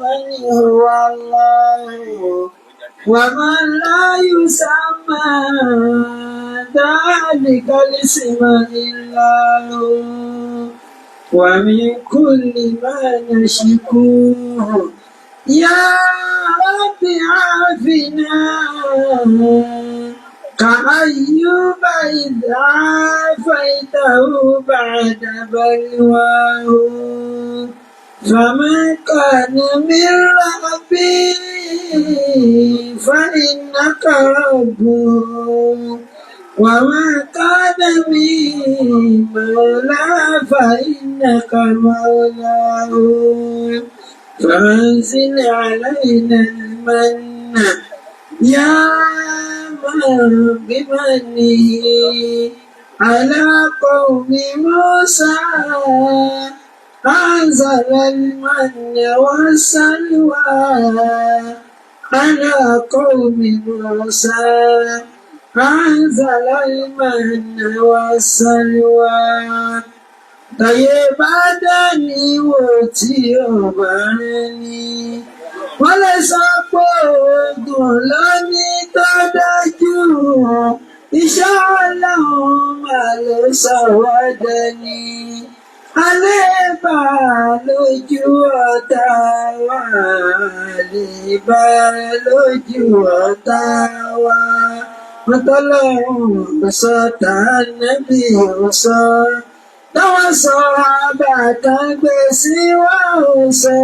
من هو الله ومن لا يسمى ذلك الاسم إلا هو. ومن كل ما نشكوه يا رب عافنا، كأيوب إذ عافيته بعد بلواه. فمن كان من ربي فإنك ربه، وما كان من مولى فإنك مولاه. فأنزل علينا المن يا من بمنه على قوم موسى أنزل المن والسلوى، على قوم موسى أنزل المن والسلوى. Tàyè bá dání wò tí ò bá rẹ̀ ní. Wọ́n lè sọ pé oògùn ló ní tó dájú. Iṣẹ́ Ọlọ́run mà ló sọ wá dẹni. Àlébà lójú ọ̀tá wa, àlébà lójú ọ̀tá wa. Mọ́tọ́lọ́run sọ tànàbí ò sọ. Táwọn sọ àbàtà gbé sí wa ò sọ.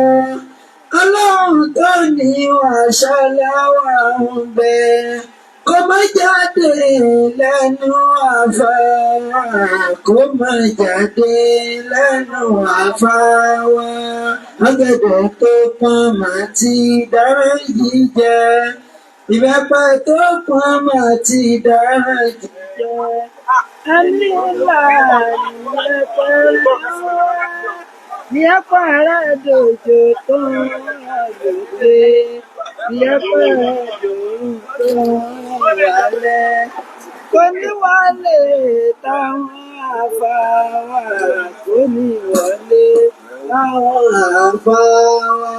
Ọlọ́run tó ní wàṣọ láwà ń bẹ. Kó má jáde lẹ́nu àfáà, kó má jáde lẹ́nu àfáà wa. Ọ̀gẹ̀dẹ̀ tó pọ́n máa ti dára jíjẹ. Ìbẹ́pẹ tó pọ́n máa ti dára jíjẹ. Ẹni ńlá ní ẹ̀pẹ̀rẹ̀ dòjò tó ń rọ̀ lóde. Ìyẹ́pẹ̀rẹ̀ dòjò tó ń rọ̀ wálẹ̀. Kò ní wọlé táwọn àfáà, kò ní wọlé táwọn àfáà wa.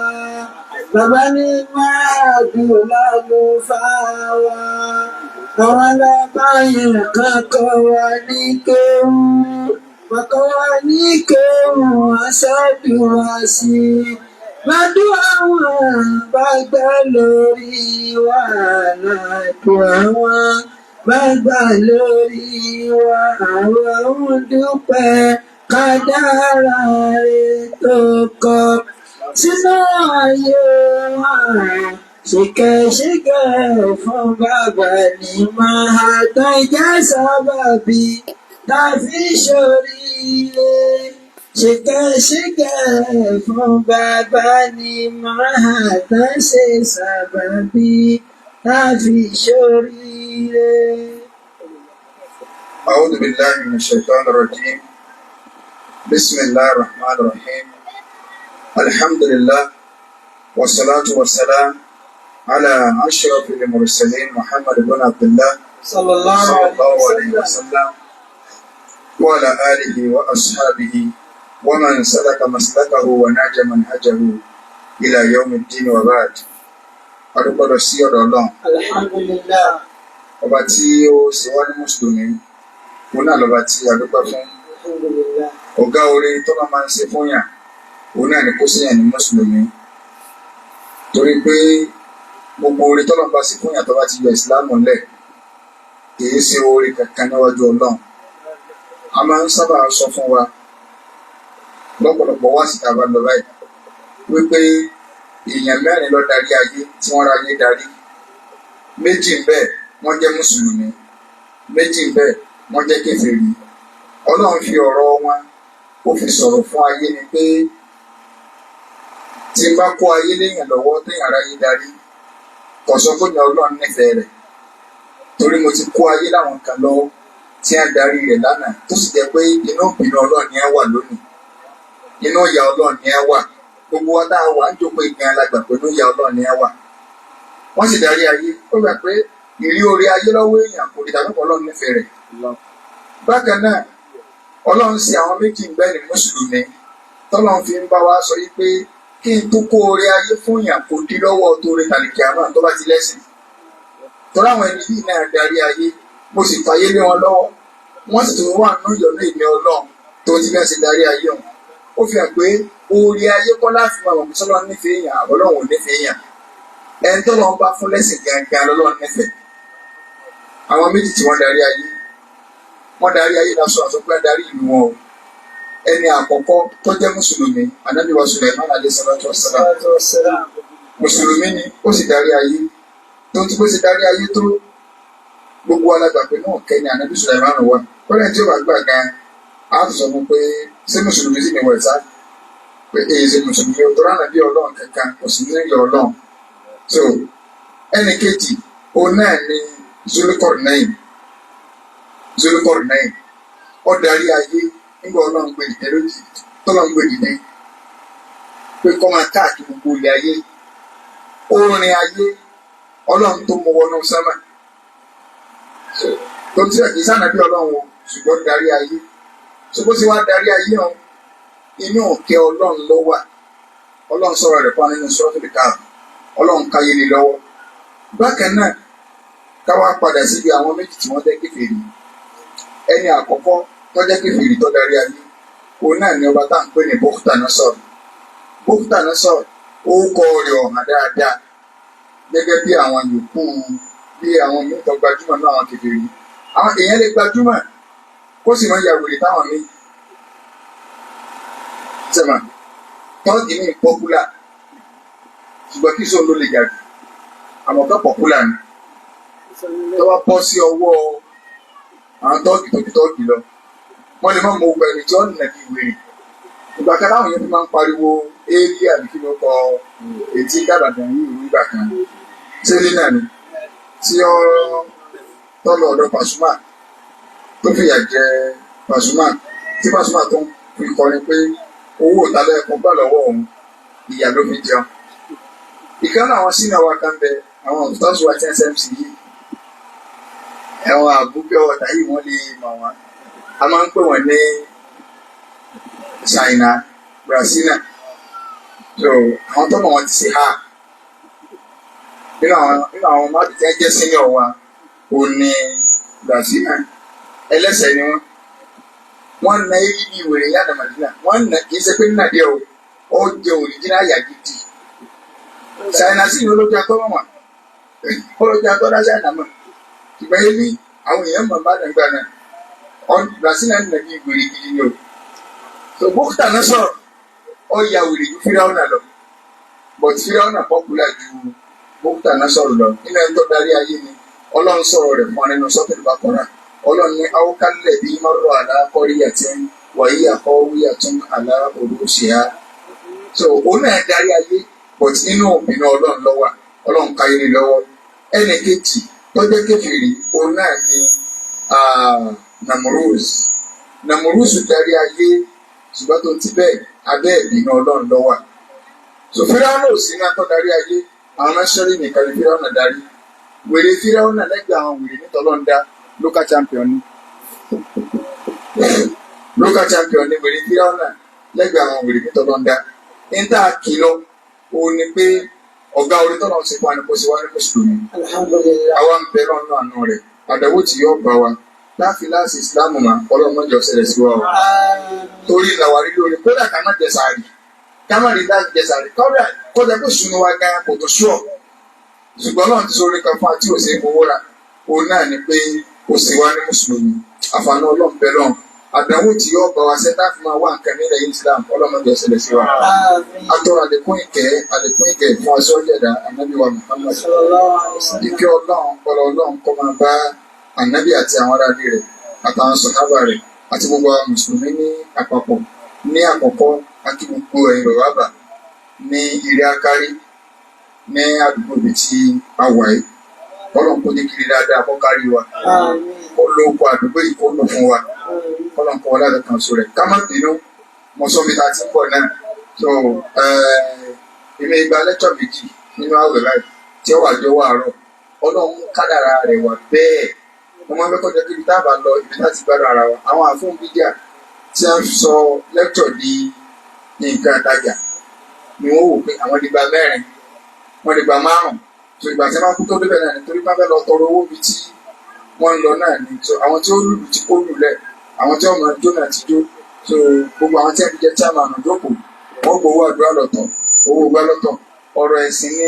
Bàbá ní máa dùn lálùfáà wa. Àwọn alábáyé kan kọ́ wa ní kéwú. Wọ́n kọ́ wa ní kéwú, wọ́n ṣàdúrà sí i. Ládùúrà wọn bá gbà lórí wa, ládùúrà wọn bá gbà lórí wa. Àwọn ń dúpẹ́ kádàrá rẹ̀ tó kọ sínú ayé wa. Ṣìkẹ̀ṣìkẹ̀ fún bàbá ní máa tán jẹ́ sábàbí tá a fi ṣoríire. Ṣìkẹ̀ṣìkẹ̀ fún bàbá ní máa tán ṣe sábàbí tá a fi ṣoríire. أعوذ بالله من الشيطان الرجيم. بسم الله الرحمن الرحيم. الحمد لله والصلاة والسلام على أشرف المرسلين محمد بن عبد الله صلى الله صلى عليه الله عليه وسلم. وسلم وعلى آله وأصحابه ومن سلك مسلكه ونهج منهجه إلى يوم الدين وبعد. Adúpẹ́ lọ sí ọ̀dọ̀ Ọlọ́run, الحمد لله. ọba tí ó ṣe wá ní mùsùlùmí, òun náà lọ́ba tí a dúpẹ́ fún. الحمد لله. Ọ̀gá oore tó bá máa ń ṣe fún yàn, òun náà ni kó ṣèyàn ní mùsùlùmí, torí pé gbogbo oore tọ́lọ́run bá ṣe fún yàn tó bá ti yọ ìsìlámù lẹ̀, kìí ṣe oore kankan níwájú Ọlọ́run. A máa ń sábà sọ fún wa lọ́pọ̀lọpọ̀ wá síta bá lọ báyìí wípé èèyàn mẹ́rin ló darí ayé tí wọ́n ráyé darí. Méjì ń bẹ, wọ́n jẹ́ mùsùlùmí. Méjì ń bẹ, wọ́n jẹ́ kèfèrí. Ọlọ́run fi ọ̀rọ̀ wọn, ó fi sọ̀rọ̀ fún ayé ni pé tí n bá kó ayé léèyàn lọ́wọ́, téèyàn ráyé darí, kò sọ pé ní Ọlọ́run nífẹ̀ẹ́ rẹ̀, torí mo ti kó ayé láwọn kan lọ́wọ́ tí a darí rẹ̀ lánàá, tó sì jẹ́ pé inú ìbínú Ọlọ́run ni ẹ wà lónìí, inú ìyà Ọlọ́run ni ẹ wà. Gbogbo wa tá a wà ń jókòó ìgbìn alágbà pé inú ìyà Ọlọ́run ni ẹ wà. Wọ́n sì darí ayé. Ó gbà pé ìrí orí ayé lọ́wọ́ èèyàn kò lè dàbí pé Ọlọ́run nífẹ̀ẹ́ rẹ̀. Bákan náà, Ọlọ́run ṣe àwọn méjì ń bẹ ní mùsùlùmí, tọ́lọ́run fi ń bá wa sọ yí pé Kí n tó kó oore ayé fún yàn kó dí lọ́wọ́ tó rí tàlìkì àmọ́ tó bá ti lẹ́sìn. Tọ́lá àwọn ẹni yìí náà darí ayé, mo sì fàyè lé wọn lọ́wọ́, wọ́n sì tún wà nínú ìyọ̀nú ìmí Ọlọ́run tó ti bẹ́ẹ̀ sì darí ayé wọn. Ó fi hàn pé oore ayé kọ́ láti máa wọ̀ pé sọ́lọ́ nífẹ̀ẹ́ yàn àbọ̀lọ́run ò nífẹ̀ẹ́ yàn. Ẹni tọ́lọ́ ń bá fún lẹ́sìn gangan lọ́lọ́run nífẹ̀ẹ́. Àwọn méjì tí wọ́n darí ayé, wọ́n darí ayé lásán àtọ́gbá darí ìlú wọn o. Ẹni àkọ́kọ́ tó jẹ́ mùsùlùmí, Ànábì wa Sulaiman alayhi salatu wassalam, mùsùlùmí ni, ó sì darí ayé. Tó ti bó ṣe darí ayé tó, gbogbo alágbàpẹ náà kẹ́ni Ànábì Sulaiman wà. Kọ́lẹ̀ tí ó bá gbà gan, á tún sọ fún pé ṣé mùsùlùmí sì ni wọ̀ ẹ̀sá, pé èyí ṣe mùsùlùmí o, tọ́lá Ànábì Ọlọ́run kankan kò sí ní ìyọ̀ Ọlọ́run. So ẹnì kejì òun náà ni Zulqarnain. Zulqarnain ó darí ayé nígbà Ọlọ́run gbé dìde lójijì, tọ́lọ́run gbé dìde pé kọ́ máa káàkiri gbogbo ilẹ̀ ayé. Ó rin ayé, Ọlọ́run tó mú wọnú sánmà tó tí ẹ̀ kì í sànàbí Ọlọ́run o, ṣùgbọ́n darí ayé. Ṣùgbọ́n tí wàá darí ayé ọ̀hún, inú òkè Ọlọ́run ló wà. Ọlọ́run sọ̀rọ̀ rẹ̀ fún nínú Suratul Kahf, Ọlọ́run káyé lé lọ́wọ́. Bákan náà, káwá padà síbi àwọn méjì tí wọ́n jẹ́ kèfèrí. Ẹni àkọ́kọ́ tó jẹ́ kèfèrí tó darí ayé, òun náà ni ọba tá à ń pè ní Bukhtanasar. Bukhtanasar, orúkọ rẹ̀ ọ̀hàn dáadáa gẹ́gẹ́ bí àwọn yòókù, bí àwọn míì tó gbajúmọ̀ náà, àwọn kèfèrí. Àwọn èèyàn lè gbajúmọ̀ kó sì máa ya wèrè táwọn míì sẹ́mà tọ́ọ̀gì ní popular, ṣùgbọ́n kí sóun ló lè jà jù, àmọ́ ká popular ni. Tó bá bọ́ sí ọwọ́ àwọn tọ́ọ̀gì tó ju tọ́ọ̀gì lọ, wọ́n lè má mọ ogun ẹni tí ó nà bí wèrè. Ìgbà kan láwọn yẹn fi máa ń pariwo éèlì àbí kí ló kọ etí gàdàgàn yìí nígbà kan, tẹ́lẹ̀ náà ni tí ó tọ́lọ̀ ọ̀dọ̀ Pasuma tó fìyà jẹ Pasuma, tí Pasuma tó ń fi kọrin pé owó ìtàlẹ̀ ẹ̀kọ́ gbà lọ́wọ́ òun, ìyà ló fi jẹun. Ìkan náà àwọn sínú wa kan bẹ, àwọn òtútù wa tí SMC yìí, ẹ̀wọ̀n àbúgbé ọ̀tá yìí, wọ́n lè mọ̀ wọ́n. A máa ń pè wọ́n ní China Brazil. So àwọn tó mọ̀ wọ́n ti ṣe ha nínú àwọn máàkì tí wọ́n jẹ́ senior wa, ò ní Brazil. Ẹlẹ́sẹ̀ ni wọ́n. Wọ́n na eré bíi wèrè yàrá Màdínà, wọ́n na kì í ṣe pé nínú àdé o, ó jẹ òrìjínà àyà gidi. China sì ní olójú atọ́ mọ̀, olójú atọ́ dá China mọ̀, ṣùgbọ́n eré àwọn èèyàn mọ̀ bá dàgbà náà. Brazil náà nà bíi wèrè gidi ni o. So Bókítà náà sọ̀rọ̀, ó ya wèrè ju Fíráúnà lọ, but Fíráúnà popular ju Bókítà náà sọ̀rọ̀ lọ. Nínú ẹni tó darí ayé ni Ọlọ́run sọ̀rọ̀ rẹ̀ fún wa nínú Suratul Baqara. Ọlọ́run ní awokálẹ̀ bí mọ́rọ̀ àlá qaryatin wa hiya khawiyatun ala urushiha. So òun náà darí ayé, but inú òbínú Ọlọ́run ló wà, Ọlọ́run káyé ní lọ́wọ́. Ẹnì kejì tó jẹ́ kèfèrí, òun náà ni Namuruz. Namuruz darí ayé, ṣùgbọ́n tó ti bẹ́ẹ̀, abẹ́ ìbínú Ọlọ́run ló wà. So Fíráúnà ò sí ní atọ́ darí ayé, àwọn mẹ́sọ́rì nìkan ni Fíráúnà darí. Wèrè Fíráúnà lẹ́gbẹ̀ẹ́ àwọn wèrè nítọ́lọ́run dá, local champion ni. Local champion ni wèrè Fíráúnà lẹ́gbẹ̀ẹ́ àwọn wèrè nítọ́lọ́run dá. Níta kìlọ̀ òun ni pé ọ̀gá orí tọ́lọ́ ti fún wa ni kó ṣe wá ní mùsùlùmí. Alhamdulillah. Àwa ń bẹ lọ́nà àánú rẹ̀. Àdàwọ̀ tí yóò bá wa láfi láti ìsìlámù mà, Ọlọ́run má jẹ́ ó ṣẹlẹ̀ sí wa o. Torí làwárí lórí kódà ká má jẹ sàárì, ká má rí láti jẹ sàárì, kódà kódà kó sunu wa gan kò tó sùọ. Ṣùgbọ́n náà ti sọ̀rọ̀ kan fún wa tí ò ṣe é fowó ra, òun náà ni pé kò sí wa ní mùsùlùmí. Àfààní Ọlọ́run bẹ lọ́run. Àdánwò tí yóò bá wa sẹ́ńtà fi máa wá nǹkan nílẹ̀ Islam, Ọlọ́run má jẹ́ ó ṣẹlẹ̀ sí wa. Atọ́rọ àlékún ìkẹ́, àlékún ìkẹ́ fún aṣọ́jẹ̀dá Ànábì wa Muhammad. Sallallahu alaihi wasallam. Ìkẹ́ Ọlọ́run, ọlọ́ Ọlọ́run kó máa bá Ànábì àti àwọn aráàlú rẹ̀ àtàwọn sọ̀hábà rẹ̀ àti gbogbo àwọn mùsùlùmí ní àpapọ̀. Ní àkọ́kọ́, àti gbogbo ẹ̀yin bàbá bà ní ilé akárí ní àdúgbò ibi tí a wà yìí, Ọlọ́run kó ní kiri dáadáa kó kárí wa. Àmín. Kó lo oko àdúgbò yìí, kó lò fún wa. Àmín. Ọlọ́run kó wọlé àdàkàn sọ rẹ̀. Ká má bínú, mo sọ bí ta ti ń bọ̀ náà. So èmi gba lẹ́tọ̀ méjì nínú àwẹ̀ láì tí ó wà jọ wà àárọ̀. Ọlọ́run kádàrá rẹ̀ wà bẹ́ẹ̀. Mo máa ń fẹ́ kọjá pé ibi tá a bá lọ, ibi tá a ti gbádùn ara wa. Àwọn àfóhùn bídíà tí a ń sọ lẹ́tọ̀ di nǹkan àtajà. Ni wọ́n wò pé àwọn lè gba mẹ́rin, wọ́n lè gba márùn-ún. So ìgbà tí wọ́n bá kú tó débẹ̀ náà ni torí wọ́n fẹ́ lọ tọrọ owó bíi tí wọ́n ń lọ náà ni. So àwọn tí ó lùlù tí kò lùlẹ̀, àwọn tí wọ́n máa jó náà ti jó. So gbogbo àwọn tí wọ́n fi jẹ́ chairman jókòó, wọ́n gbowó àdúrà lọ́tọ̀, owó gbá lọ́tọ̀. Ọ̀rọ̀ ẹ̀sìn ni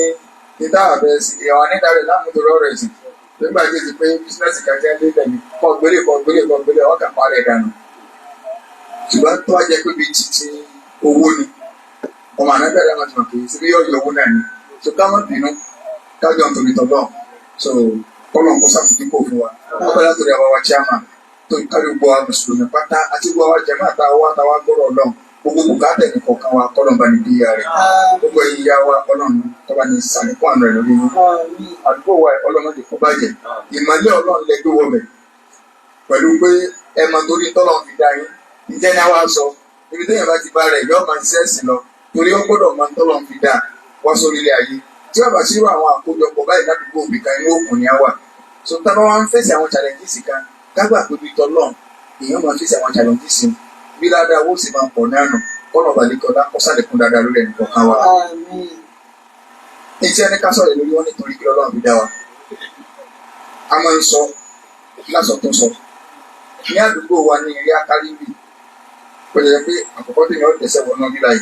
níta àbẹ̀ ẹ̀sìn ìyàwó anídàárẹ̀ láàmútorí ọ̀rọ̀ ẹ̀sìn. Nígbà tí ti pé business kan jẹ́ lélẹ̀ ni kọ́ gbélé kọ́ gbélé kọ́ gbélé ọkà parẹ́ dànù. Ṣùgbọ́n tó wá jẹ́ pé bíi titi owó ni, ọmọ ànábẹ́rẹ́ máa ti mọ̀ pé síbi yóò yọ owó náà ni. So ká má bínú, kájọ nítorí tọ́lọ́. So kọ́lọ̀ ń kó sàmójúkò fún wa. Wọ́n bẹ̀rẹ̀ látòrí àwa wa chairman tó kárí gbogbo wa mùsùlùmí pátá àti gbogbo àwa jẹ̀mọ́ àtàwa àtàwa gbọ́rọ̀ Ọlọ́run. Gbogbo bùkátà ẹnì kọ̀ọ̀kan wa kọ́lọ̀ ń bá ní bíyà rẹ̀. Gbogbo ẹ̀yin ìyá wa Ọlọ́run kó bá ní sàlékún àánú rẹ̀ lórí yín. Àdúgbò wa Ọlọ́run ti kó bàjẹ́. Ìmọ̀lẹ́ Ọlọ́run lẹ gbé wọbẹ̀ pẹ̀lú pé ẹ mọ torí tọ́lọ́run fi dá yín. Ǹjẹ́ ní àwa sọ ibi téèyàn bá ti bá rẹ̀ yóò máa ṣiṣẹ́ sìn lọ torí ó gbọ́dọ̀ mọ tọ́lọ́run fi dá wá sórí ilé ayé. Tí wọ́n bá ṣírò àwọn àkójọpọ̀ báyìí ládùúgbò òbí kan inú òkun ni á wà. So tá a bá wá ń fèsì àwọn challenges kan, ká gbà pé bí tọ́lọ́run èèyàn máa fèsì àwọn challenges bí ládàá owó sì máa pọ̀ náà nù. Kọ́nà balẹ̀kọ́lá kó sàlékún dáadáa lórí ẹnì kọ̀ọ̀kan wa. Ní tí ẹni ká sọ̀rọ̀ lórí wọn nítorí kí Ọlọ́run fi dá wa. A máa ń sọ lásọ tó sọ. Ní àdúgbò wa ní ilé Akálíbì, ó jẹ́ pé àkọ́kọ́ tí èèyàn tẹ̀sẹ̀ wọ náà bíbáyìí,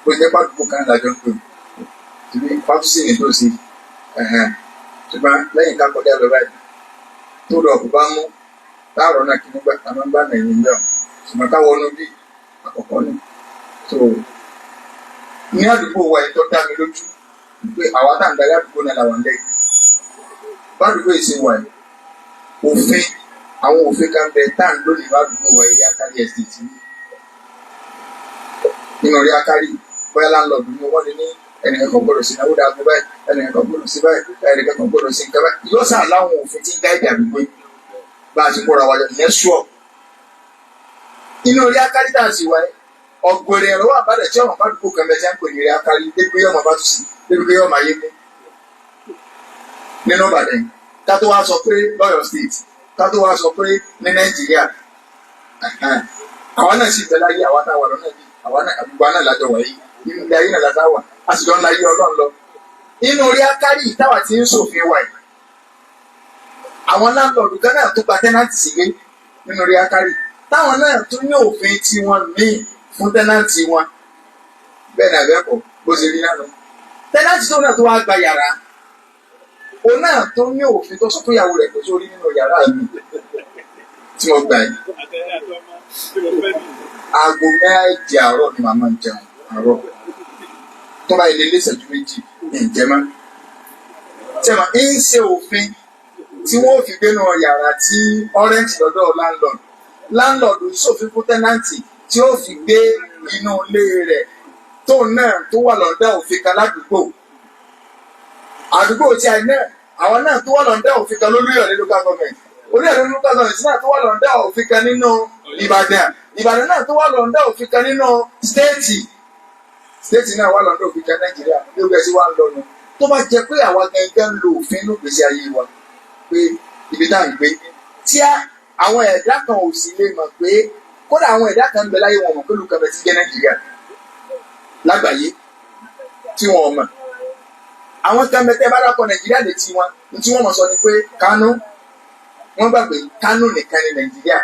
ó jẹ́ pé àdúgbò kan lájọ ń pè ó. Tìbí Fásitì nítòsí. Ṣùgbọ́n lẹ́yìn ká kọjá lọ báyìí, tó lọ kò bá mú láàárọ̀ náà kí nígbà tá a máa ń bá Nàìjíríà. Ṣùgbọ́n ká wọnú bí àkọ́kọ́ ni. So ní àdúgbò wa yìí tó dá mi lójú pé àwa tá à ń darí àdúgbò náà làwọn lẹ́yìn. Bádùúgbò yìí ṣe wà yìí, òfin àwọn òfin kan bẹ tá à ń lò nínú àdúgbò wa yìí Akari Estate yìí. Nínú orí Akari, bóyá landlord ni wọ́n lè ní ẹnìkan kan gbọ́dọ̀ sí ìnáwó dáa báyìí, ẹnìkan kan gbọ́dọ̀ sí báyìí, ẹnìkan kan gbọ́dọ̀ sí nǹkan báyìí. Yóò sà láwọn òfin tí ń guide àdúgbò yìí. Bá a ti kóra wa jọ, ìyẹn sure. Inú orí Akari tá a sì wáyé, ọ̀gọ̀rẹ̀ ẹ̀rọ wà bàdẹ̀ tí ọmọ bá dúpọ̀ kan bẹ tí a ń pè ní orí Akari, débi pé ọmọ bá tún sí, débi pé ọmọ ayé mú. Nínú Ìbàdàn, ká tó wá sọ pé lọ́yọ̀ state, ká tó wá sọ pé ní Nàìjíríà. Àwa náà sì bẹ láyé àwa tá a wà lọ́nà bí, àwa náà àgbègbè náà lájọ wà yìí, nínú ilé ayé náà látà wà, a sì jọ ń láyé Ọlọ́run lọ. Inú orí Akari táwa ti ń ṣòfin wà yìí, àwọn landlord kan náà tó gba tenant sílé nínú orí Akari, táwọn náà tún ní òfin tiwọn míì fún tenant wọn. Bẹ́ẹ̀ ni àbẹ́kọ̀ bó ṣe rí náà lọ. Tenant tó náà tó wá gba yàrá, òun náà tó ní òfin tó sọ fún ìyàwó rẹ̀ pé sórí nínú yàrá mi tí mo gbà yìí. Aago méje àárọ̀ ni màmá ń jẹun àárọ̀. Tó bá ilé ìṣẹ́jú méjì ní ìjẹmọ́. Sẹ́wọ̀n ń ṣe òfin tí wọ́n fi gbénu yàrá tí rent lọ́dọ̀ landlord. Landlord ṣòfin fún tenant tí ó fi gbé inú ilé rẹ̀ tóun náà tó wà lọ́dọ̀ òfin kan ládùúgbò. Àdúgbò tí a náà àwọn náà tó wà lọ́dọ̀ òfin kan lólúyọ̀lé local government. Olúyọ̀lé local government náà tó wà lọ́dọ̀ òfin kan nínú Ìbàdàn. Ìbàdàn náà tó wà lọ́dọ̀ òfin kan nínú state. State náà wà lọ́dọ̀ òfin kan Nàìjíríà bí ó bẹ̀ sí wà ń lọ́nu. Tó bá jẹ́ pé àwa gangan ń lo òfin nínú ìgbésí ayé wa pé ibi tá à ń gbé tí àwọn ẹ̀dá kan ò sì lè mọ̀ pé kódà àwọn ẹ̀dá kan ń bẹ láyé wọn mọ̀ pé olùkọ́ bẹ ti jẹ́ Nàìjíríà lágbàáyé tí wọn mọ̀. Àwọn kan bẹ tẹ́ bá dákọ̀ Nàìjíríà létí wọn, ní tí wọ́n mọ̀ sọ ni pé Kánò, wọ́n gbà pé Kánò nìkan ni Nàìjíríà.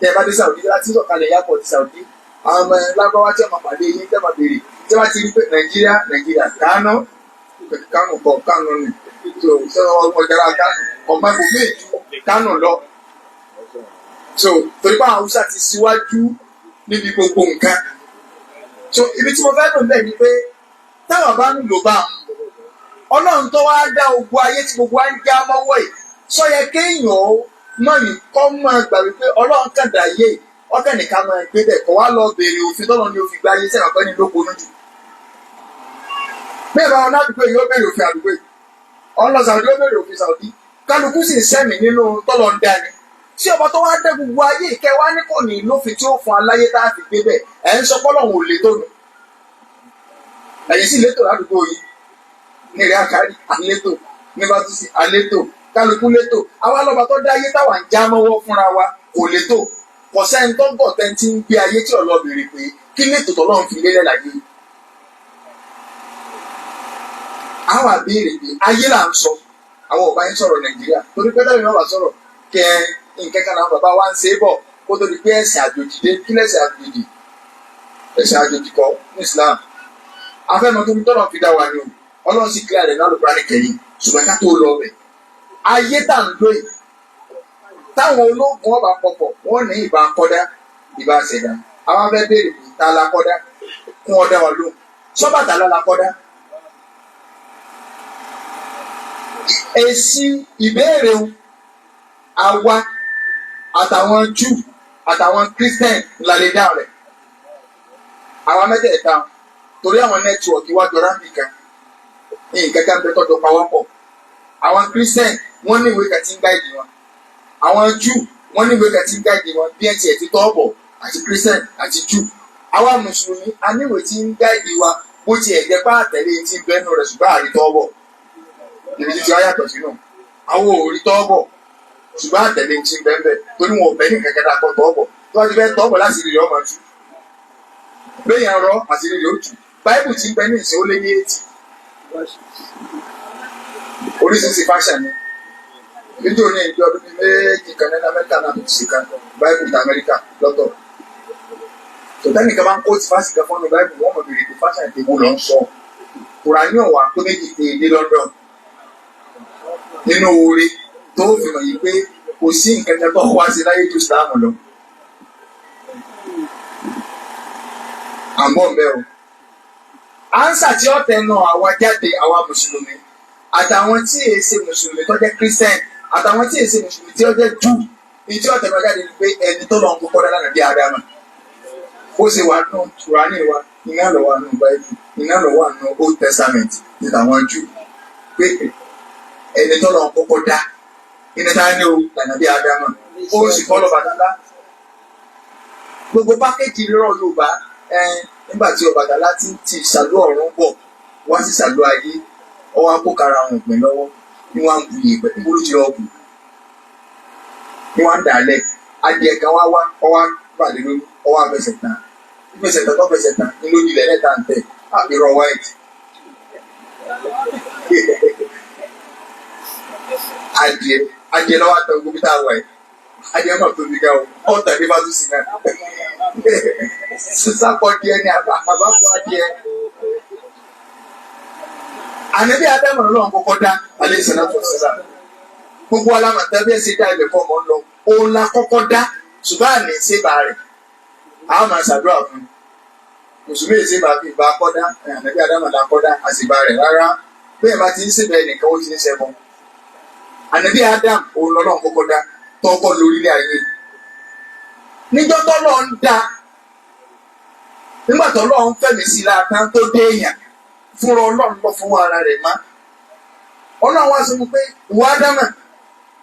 Tẹ́ bá dé Saudi láti sọ̀kalẹ̀ airport Saudi, àwọn ọmọ lágbáwá tí wọ́n máa pàdé yín tẹ́ máa béèrè tí wọ́n ti rí pé Nàìjíríà Nàìjíríà Kánò Kánò kọ Kánò ni so sọ ọjàrà Kánò ọmọ ibòmíì ju Kánò lọ. So torí pé àwọn Haúsá ti síwájú níbi gbogbo nǹkan. So ibi tí mo fẹ́ lò bẹ́ẹ̀ ni pé táwọn bá ń lò bá Ọlọ́run tó wá dá ogun ayé tí gbogbo wa ń já mọ́wọ́ yìí, sọ yẹ kéèyàn ó mọ̀ ní kọ́ máa gbà wípé Ọlọ́run kàn dá yé ọkàn nìkan máa gbé bẹ́ẹ̀ kọ́ wá lọ béèrè òfin tọ́lọ́ ní òfin gbáyé sẹ́wọ̀n pẹ́ ní lóko lójú. Bẹ́ẹ̀ bá wọn ládùúgbò yìí ó béèrè òfin àdúgbò yìí, ọ̀n lọ Saudi ó béèrè òfin Saudi, kálukú sì ń sẹ́mi nínú tọ́lọ́ ń dání. Tí ọba tó wá dé gbogbo ayé ìkẹ́ wá ní kò ní lófin tí ó fún aláyé tá a fi gbé bẹ́ẹ̀, ẹ̀ ń sọ pọ́lọ́hún ò lè tó nu. Ẹ̀yin sì létò ládùúgbò yìí ní ìrẹ́ Àkárí àlétò, ní Bátúsì àlétò, kálukú létò. Àwa lọ́ba tó dá ayé táwa ń já mọ́wọ́ fúnra wa kò létò. Kò sẹ́ni tó gọ̀ tẹ́ ti ń gbé ayé tí ọ̀lọ́ béèrè pé kí létò tọ́lọ́run fi lélẹ̀ láyé. Àwọn àbíyèrè pé ayé là ń sọ, àwọn ọba yẹn sọ̀rọ̀ Nàìjíríà torí pé tẹ́lẹ̀ náà wà sọ̀rọ̀ kẹ nǹkan kan náà bàbá wa ń ṣe é bọ̀ kó tó di pé ẹ̀sìn àjòjì dé. Kí lẹ̀sìn àjòjì? Ẹ̀sìn àjòjì kọ́ ní Islam. Afẹ́mọ́ tó ń tọ́nà fi dá wa ni o. Ọlọ́run sì kílẹ̀ rẹ̀ náà lóra ní kẹ́yìn, ṣùgbọ́n ká tó lọ bẹ̀. Ayé tà ń lóye táwọn ológun ọba pọ̀pọ̀ wọ́n ní ìbá kọ́dá, ìbá ṣẹ̀dá. Àwọn abẹ́ béèrè pé ta la kọ́dá, kún ọ̀dá wa lóhùn sọ́bàtálá la kọ́dá. Èsì ìbéèrè o, àwa àtàwọn Júù àtàwọn Christian la lè dáhùn rẹ̀. Àwa mẹ́tẹ̀ẹ̀ta, torí àwọn network wájú rábì kan ní nǹkan kan bẹ tọ́jọ́ pawọ́pọ̀. Àwọn Christian wọ́n ní ìwé kan tí ń guide wọn, àwọn Júù wọ́n ní ìwé kan tí ń guide wọn bí ẹ tiẹ̀ ti tọ́ bọ̀, àti Christian àti Júù. Àwa mùsùlùmí a ní ìwé tí ń guide wa, bó tiẹ̀ jẹ́ pé àtẹ̀lé tí ń bẹ́nu rẹ̀, ṣùgbọ́n àrítọ́ bọ̀ ibi títí wá yàtọ̀ sínú. Àwọn ò rí tọ́ bọ̀, ṣùgbọ́n àtẹ̀lé tí ń bẹ́ẹ̀ bẹ́ẹ̀, torí wọn ò bẹ́ ní kankan dà kọ́ tọ́ bọ̀. Tó bá ti fẹ́ tọ́ bọ̀ láti rí ọmọ tú béèyàn rọ àti rí ó tù. Báíbù tí ń bẹ ní ìsìn ó lé ní 80 oríṣiríṣi fáṣà ni. Nítorí ní ìjọ ọdún bíi 2 kan ní Amẹ́ríkà náà tó ti ṣe kan báíbù ti Amẹ́ríkà lọ́tọ̀. Tòtẹ́nìkan máa ń kó ti fásitì kan fọ́nù báíbù, wọ́n mọ̀ bèrè pé fáṣà ìdìbò ló ń sọ. Kùránì ọ̀wà tó 2 tè dé London nínú oore tó fi mọ̀ yìí pé kò sí nǹkan kan tó wá sí láyé ju Islam lọ. À ń bọ̀ ń bẹ́ o. Ánsà tí ó tẹnu àwa jáde, àwa mùsùlùmí àtàwọn tí èé ṣe mùsùlùmí tó jẹ́ Christian, àtàwọn tí èé ṣe mùsùlùmí tí ó jẹ́ Júù, ní tí ó tẹnu jáde ni pé ẹni tó lọ́n kọ́kọ́ dáná bí Ádámà. Ó ṣe wà nù Kùránì wa, iná lọ wà nù Báíbù, iná lọ wà nù Old Testament ní tàwọn Júù, pé ẹni tó lọ́n kọ́kọ́ dá iná tá ní o lànà bí Ádámà. Ó sì kọ́ lọ́ba dá gbogbo pákéjì rírọ̀ Yorùbá. Nígbà tí Ọbàtálá ti ń ti ìsàlú ọ̀run bọ̀ wá sí ìsàlú ayé, ọwọ́ akókara àwọn òpin lọ́wọ́ ní wọ́n á ń bu ìyèpẹ̀. Níbo ló ti lọ bù ní wọ́n á ń dàlẹ̀? Adìẹ kan wá wá, ọwọ́ balẹ̀ lórí, ọwọ́ afẹsẹ̀ tán, fẹsẹ̀ tán, tó fẹsẹ̀ tán ní lójú ilẹ̀ lẹ́ta ń tẹ̀ irọ́ white. Adìẹ lọ́wọ́ àtẹ ogun bí tá a wà yìí. Adìẹ máa tóbi gan o, ọ̀tà ní fásitì náà sísàkọ díẹ̀ ní àbábọ̀ adìẹ. Ànábì Ádámù lọ́wọ́ kọ́kọ́ dá alẹ́ ìsẹ̀lẹ̀ tó ṣẹlẹ̀. Gbogbo alámọ̀tá bí ẹ ṣe dá ilẹ̀ fọ́ ọmọ ń lọ. Òun la kọ́kọ́ dá, ṣùgbọ́n àní ṣébà rẹ̀. A máa ṣàdúrà fún un. Mùsùlùmí èsì bá fi ìbá kọ́dá, ànábì Ádámù la kọ́dá, àṣìbá rẹ̀ rárá. Bẹ́ẹ̀ bá ti ń ṣèbẹ̀ ẹnìkan, ó ti ń ṣẹbọ. Ànábì Ádámù òun lọ́lọ́run kọ́kọ́ dá tọ́kọ́ lórílẹ̀ ayé. Níjọ́ tọ́lọ́ ń dá, nígbà tọ́lọ́ ń fẹ̀mí sí láàtán tó dé èèyàn fúnra Ọlọ́run lọ fún ara rẹ̀ má. Ọlọ́run wá sọ fún pé ìwọ Ádámà,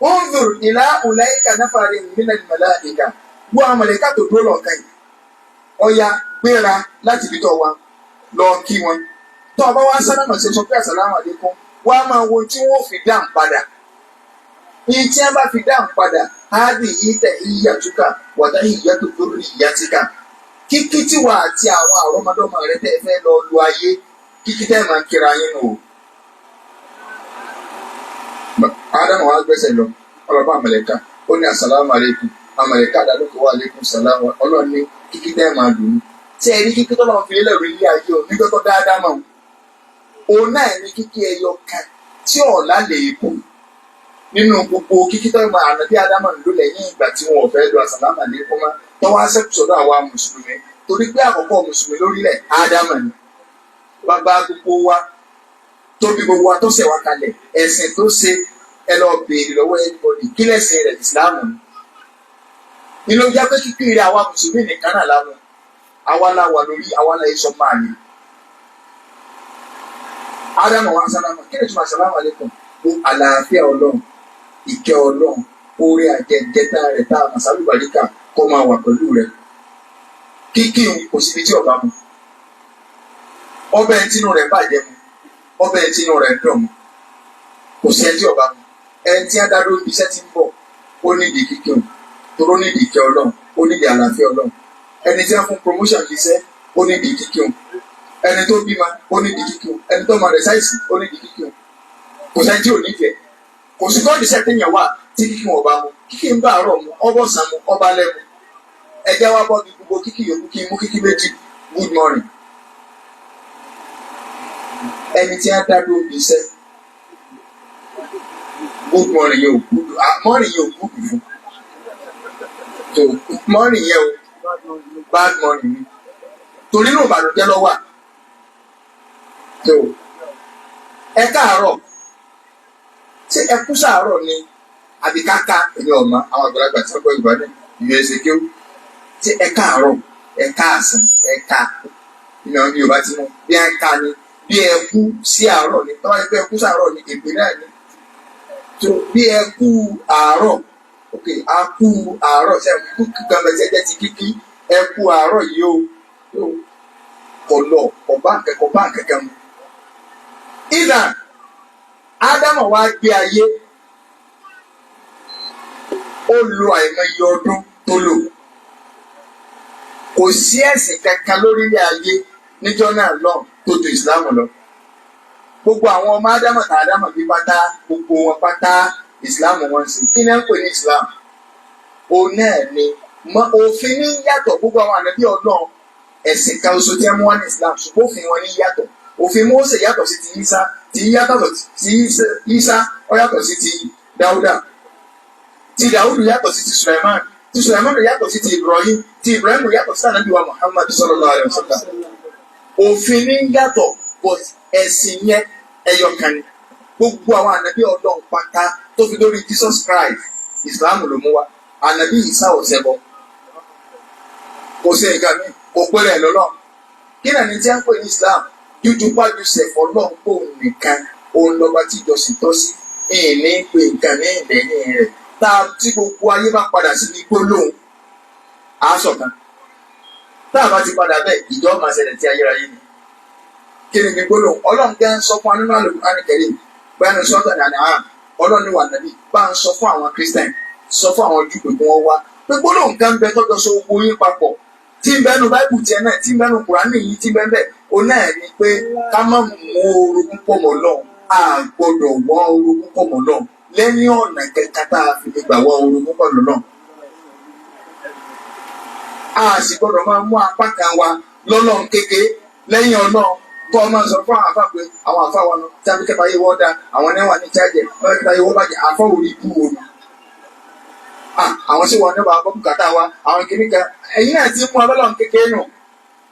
unzur ila ulaika nafarin minal malaika, wọ́n àwọn mọ̀lẹ́kà tó dúró lọ́ọ̀kan yìí. Ọya gbéra láti ibi tó wà lọ kí wọn. Tó o bá wá sálámà ṣe sọ pé assalamu alaikum, wọ́n á máa wo tí wọ́n fi dáhùn padà. Ní tí wọ́n bá fi dáhùn padà, áàbì yìí tẹ̀ ìyàtúkà wàtá ìyàtú lórí ìyàtìkà. Kíkí tí wà àti àwọn àrọ́mọdọ́mọ rẹ tẹ́ fẹ́ lọ lu ayé, kíkí tẹ́ máa kíra yín nù o. Ádámù wa gbẹ́sẹ̀ lọ, ọlọ́pàá àmàlẹ́kà, ó ní assalamu alaikum, àmàlẹ́kà àdàlùkọ wà alaikum salam, Ọlọ́run ní kíkí tẹ́ máa lù ú. Tí ẹ rí kíkí tó lọ́n fi lélẹ̀ rí ilé ayé o, nígbà tó dáadáa mọ̀ òun náà ní kíkí ẹyọ kan tí ọ̀la lè kú nínú gbogbo kíkí tó máa àná bí Ádámù ń lò lẹ́yìn ìgbà tí wọn ò fẹ́ lo assalamu alaikum mọ́, tó wá sẹ́kù sọ́dọ̀ àwa mùsùlùmí, torí pé àkọ́kọ́ mùsùlùmí lórílẹ̀ Ádámù ni bàbá gbogbo wa tó bí gbogbo wa tó ṣẹ̀ wá kalẹ̀. Ẹ̀sìn tó ṣe, ẹ lọ béèrè lọ́wọ́ everybody kí lẹ̀sìn rẹ̀, ìsìláàmù ni. Nínú jẹ́ pé kíkiri àwa mùsùlùmí nìkan náà láwọn àwa la wà lórí àwa la yẹ sọ máa ní. Ádámù wa sálámà, kí ni tuma sálámà alaikum? Ó àlàáfíà Ọlọ́run, ìkẹ́ Ọlọ́run, orí àjẹjẹta rẹ̀ tá a màsálù bàríkà kó máa wà pẹ̀lú rẹ̀. Kíkí kò síbi tí ọba mu. Ọbẹ̀ tinú rẹ̀ bàjẹ́ mu, ọbẹ̀ tinú rẹ̀ dùn mu, kò sí ẹni tí ọba mu. Ẹni tí adarú ibi iṣẹ́ ti ń bọ̀, ó nídìí kíkí o, toró nídìí ìkẹ́ Ọlọ́run, ó nídìí àlàáfíà Ọlọ́run. Ẹni tí wọ́n fún promotion iṣẹ́, ó nídìí kíkí o. Ẹni tó bímọ ó ní di kíkí o, ẹni tó mọ rẹ̀ ṣàìsí ó ní di kíkí o. Kò sẹ́ni tí ò ní jẹ. Kò sí kọ́ndíṣẹ̀ téèyàn wà tí kíkí wọn bá mu. Kíkí ń bá àárọ̀ mu, ọbọ̀ sàn mu, ọba lẹ́mu. Ẹjẹ́ wa bọ́ bí gbogbo kíkí yòókù kí n mú kíkí méjì. Good morning. Ẹni tí a dá dúró bí iṣẹ́. Good morning yẹn ò good, morning yẹn ò good fún. So morning yẹn o, bad morning ni. Torí inú ìbànújẹ́ ló wà. So ẹ káàárọ̀, ṣé ẹ kú sàárọ̀ ni àbí káká? Èmi ọ̀ma àwọn àgbàlagbà tí wọ́n gbọ́ Yorùbá ní ìlú ẹsẹ̀ kéwù. Ṣé ẹ káàárọ̀, ẹ káàsán, ẹ ká ìmọ̀ Yorùbá ti mú bí ẹ ká ni, bí ẹ kú sí àárọ̀ ni. Tọ́wá yẹ pé ẹ kú sàárọ̀ ni, èpè náà ni. So bí ẹ kú àárọ̀, ok, a kú àárọ̀, ṣe kú kíkan bẹ jẹ́ ti kíkí, ẹ kú àárọ̀ yìí o, kò lọ, kò bá kẹ̀kọ́ bá kẹ̀kẹ́ mu. Ìlà Ádámù wá gbé ayé, ó lo àìmọye ọdún tó lò. Kò sí ẹ̀sìn kankan lórílẹ̀ ayé níjọ́ náà lọ tó ju ìsìlámù lọ. Gbogbo àwọn ọmọ Ádámù tá Ádámù bí pátá, gbogbo wọn pátá ìsìlámù wọn ń sìn. Kí ni à ń pè ní ìsìlámù? Òun náà ni òfin ní yàtọ̀. Gbogbo àwọn ànábì Ọlọ́run, ẹ̀sìn kan oṣù tí wọ́n mú wá ní Islam, ṣùgbọ́n òfin wọn ní yàtọ̀. Òfin Mósè yàtọ̀ sí ti Ísá, ti yàtọ̀ sí Ísá, ó yàtọ̀ sí ti Dáúdà, ti Dáúdù yàtọ̀ sí ti Sulaiman, ti Sulaiman yàtọ̀ sí ti Ibrahim, ti Ibrahim yàtọ̀ sí ànábì wa Muhammad sallallahu alaihi wasallam. Òfin ní yàtọ̀, but ẹ̀sìn yẹn ẹyọ kan ni. Gbogbo àwọn ànábì Ọlọ́run pátá tó fi lórí Jesus Christ, Islam ló mú wá. Ànábì Ìsá ò ṣẹbọ, kò sí nǹkan mi, kò péré ẹ̀ lọ́lọ́. Kí náà ní tí a ń pè ní Islam? Jújú pájú sẹ̀fọ́ lọ́n kó nìkan òun lọ́ba tí ìjọsìn tọ́ sí, ìní pé nǹkan ní ìlẹ́yìn rẹ̀. Tá a tí gbogbo ayé bá padà síbi gbólóhùn àásọ̀kan, tá a bá ti padà bẹ́ẹ̀, ìjọ máa ṣẹlẹ̀ tí ayérayé ni. Kí ni gbólóhùn Ọlọ́run gẹ́ ń sọ fún wa nínú Al-Qur'an Karim? Bẹ́ẹ̀ ni sọ́tọ̀ ní àná Ọlọ́run ní wà nàbí bá ń sọ fún àwọn Christian, sọ fún àwọn Júù pé kí wọ́n wá pé gbólóhùn kan bẹ tọ́jọ́ sọ gbogbo yín papọ̀, tí ń bẹnu Báíbù tiẹ̀ náà, tí ń bẹnu Kùránì yìí, tí ń bẹ́ẹ̀ bẹ́ẹ̀, o náà ni pé ká má mú orogún pọ̀ mọ́ Ọlọ́run. A gbọ́dọ̀ wá orogún pọ̀ mọ́ Ọlọ́run lẹ́yìn ọ̀nà kẹta tá a fi lè gbà wá orogún pọ̀ lọ́lọ́run. A sì gbọ́dọ̀ máa mú apá kan wa lọ́lọ́run kékeré lẹ́yìn Ọlọ́run, kọ́ ọ máa sọ fún àwọn àfa pé àwọn àfa wa nù tí a fi kẹfà yé wọ́n da, àwọn náà wà ní chájẹ, wọ́n fi kẹfà yé wọ́n bàjẹ́, àfọ òrí ibú wo ni. Àwọn sì wà nípa àbọ̀ bùkátà wa, àwọn kìíní kan ẹ̀yin náà ti mú abẹ́lọ́run kékeré nù,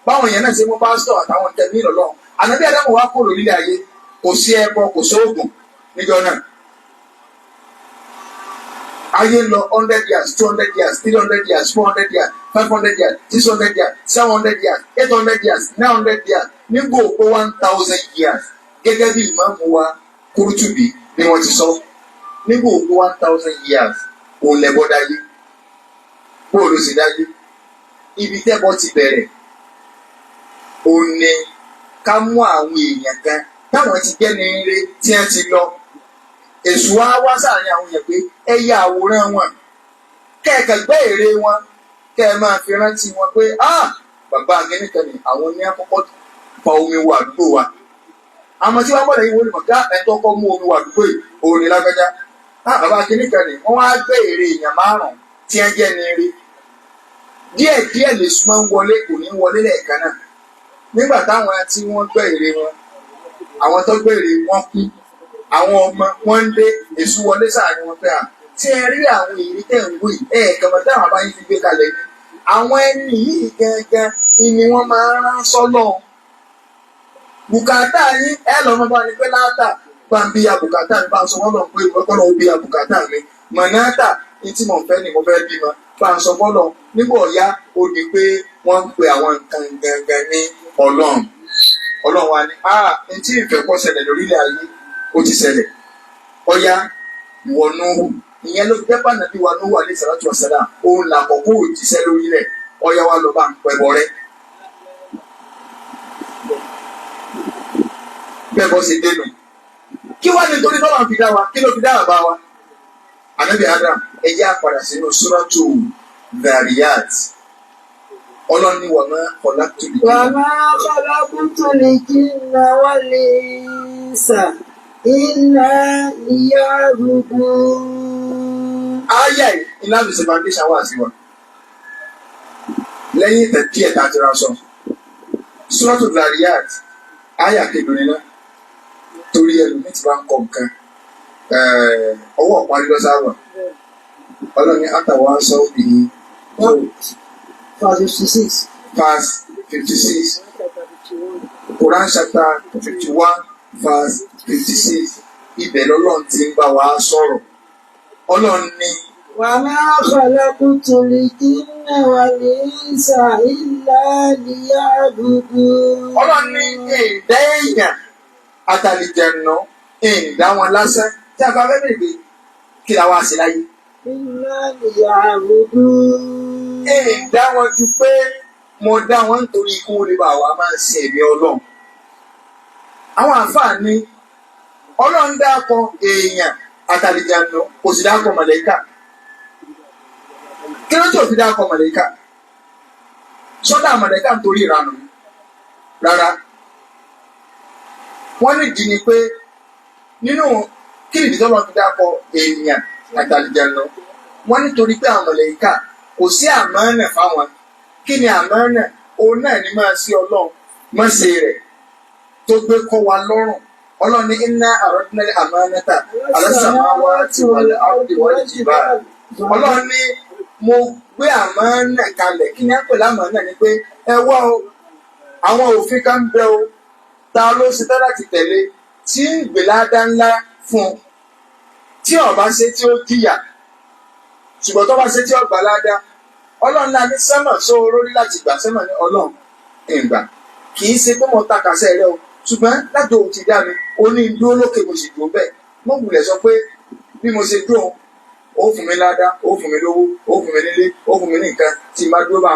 báwọn èèyàn náà ṣe mú pásítọ̀ àtàwọn tẹ̀mí lọ́lọ́run. Ànábì Ádámù wá kó lórílẹ̀ ayé, kò sí ẹbọ, kò sóògùn níjọ náà. Ayé ń lọ 100 years, 200 years, 300 years, 400 years, 500 years, 600 years, 700 years, 800 years, 900 years, nígbà òpó 1,000 years, gẹ́gẹ́ bí ìmáàmù wa Kúrútùbí ni wọ́n ti sọ, nígbà òpó 1,000 years òun lẹ́bọ̀ dáyé. Bóòlù sì dáyé, ibi tẹ́bọ̀ ti bẹ̀rẹ̀ òun ni ká mú àwọn èèyàn kan táwọn ti jẹ́ ní ire tí wọ́n ti lọ. Èṣù wa wá sáàrin àwọn èèyàn pé ẹ ya àwòrán wọn, kẹ́ẹ̀kẹ́ gbẹ́ ère wọn, kẹ́ ẹ máa fi rántí wọn pé ah, bàbá akínníkan ni àwọn ní àkọ́kọ́ fa omi wọ àdúgbò wa. Àmọ́ tí wọ́n bọ̀ lẹ́yìn wọ́n lè mọ̀ ká ẹ̀ tó kọ́ mú omi wọ àdúgbò yìí, òun ni lágbájá. Ah, bàbá akínníkan ni. Wọ́n wá gbé ère èèyàn márùn-ún tí wọ́n jẹ́ ní ire. Díẹ̀ díẹ̀ lè súnmọ́ ń wọlé, kò ní wọlé lẹ́ẹ̀kan náà. Nígbà táwọn tí wọ́n gbẹ́ ère wọn, àwọn tó gbé ère wọn kú, àwọn ọmọ wọn ń dé, èṣù wọlé sáàrin wọn pé à tí ẹ rí àwọn ère tẹ̀ ń wò yìí, ẹ kàn táwọn abáyé fi gbé kalẹ̀ ni àwọn ẹni yìí gangan ni wọ́n máa ń rán sọ́lọ̀ bùkátà yín. Ẹ lọ́ mọ́ bá ní pé láàtà bá ń bí ya bùkátà mi, bá ń sọ fọ́lọ̀ pé ìwọ́kọ́lọ́ ó bí ya bùkátà mi, mọ̀nàtà ní tí mò ń fẹ́ ni mo fẹ́ bímọ, bá ń sọ fọ́lọ̀. Nígbà ọ̀yá ó di pé wọ́n ń pe àwọn nǹkan gangan ní Ọlọ́run. Ọlọ́run wa ni ní tí ìfẹ́ kọ́ ṣẹlẹ̀ lórílẹ̀ ayé, ó ti ṣẹlẹ̀. Ọ̀yá ìwọ Núhù, ìyẹn ló fi jẹ́ pàànàbí wa Núhù alayhi salatu wassalam, òun làkọ́kọ́ òjíṣẹ́ lórílẹ̀. Ọ̀yá wa lọ bá ń pẹ̀bọ rẹ. Bẹ́ẹ̀ bọ́ ṣe dénú. Kí wá ní torí tọ́lá fi dá wa? Kí ló fi dá àbá wa? Ànábì Adam, ẹ jẹ́ á padà sínú Suratu Dhariyat. Ọlọ́run ní wàmọ́ ọ̀làtúlì Wa ma khalaqtul jinna wal insa illa liya'budun. Ayé iná fi ṣe foundation wá sí wa. Lẹ́yìn ìtẹ̀ díẹ̀ tá a ti ra sọ. Suratul Dhariyat, ayà kebìnrin náà, torí ẹlòmíì ti bá ń kọ nǹkan, ọwọ́ parí lọ́sàwà. Ọlọ́run ní àtàwọn aṣọ obìnrin tó Verse 56. Verse 56. Quran chapter 51 verse 56. Ibẹ̀ lọ́lọ́run ti ń bá wa sọ̀rọ̀. Ọlọ́run ní Wa ma khalaqtul jinna wal insa illa liya'budun. Ọlọ́run ní ìdá èèyàn àtàlìjẹ̀nà ìdá wọn lásán tí a bá fẹ́ bèrè pé kí la wá sí láyé. Illa liya'budun. Ìdá wọn ju pé mo dá wọn nítorí ikú lè bá wa máa ń sin èmi Ọlọ́run. Àwọn àǹfààní Ọlọ́run dákọ èèyàn àtàlìjẹ̀nà, kò sì dákọ màlàíkà. Kí ló tó fi dákọ màlàíkà? Sọ́dọ̀ màlàíkà nítorí ìranù rárá. Wọ́n ní ìdí ni pé nínú kí nìdí tó lọ fi dákọ èèyàn àtàlìjẹ̀nà, wọ́n nítorí pé àwọn màlàíkà kò sí àmánà fáwọn. Kí ni àmánà? Òun náà ní máa sí Ọlọ́run má ṣe rẹ̀ tó gbé kọ́ wa lọ́rùn. Ọlọ́run ní inna aradna al-amanata ala samawati wal ardi wal jibal. Ọlọ́run ní mo gbé àmánà kalẹ̀. Kí ni á pè lámánà? Ni pé ẹ wá o, àwọn òfin kan ń bẹ o, ta ló ṣe tán láti tẹ̀lé tí ń gbè ládá ńlá fún un, tí ó bá ṣe tí ó jìyà, ṣùgbọ́n tó bá ṣe tí ó gbà ládá. Ọlọ́run náà ní sẹ́mọ̀ só orórí láti gbà sẹ́mọ̀ ní Ọlọ́run ìgbà kì í ṣe pé mo ta kàṣẹ rẹ o, ṣùgbọ́n láti òun ti dá mi, ó ní dúró lókè, mo sì dúró bẹ́ẹ̀. Mo wulẹ̀ sọ pé bí mo ṣe dúró, ó fún mi ládá, ó fún mi lówó, ó fún mi nílé, ó fún mi ní nǹkan tí n bá dúró bá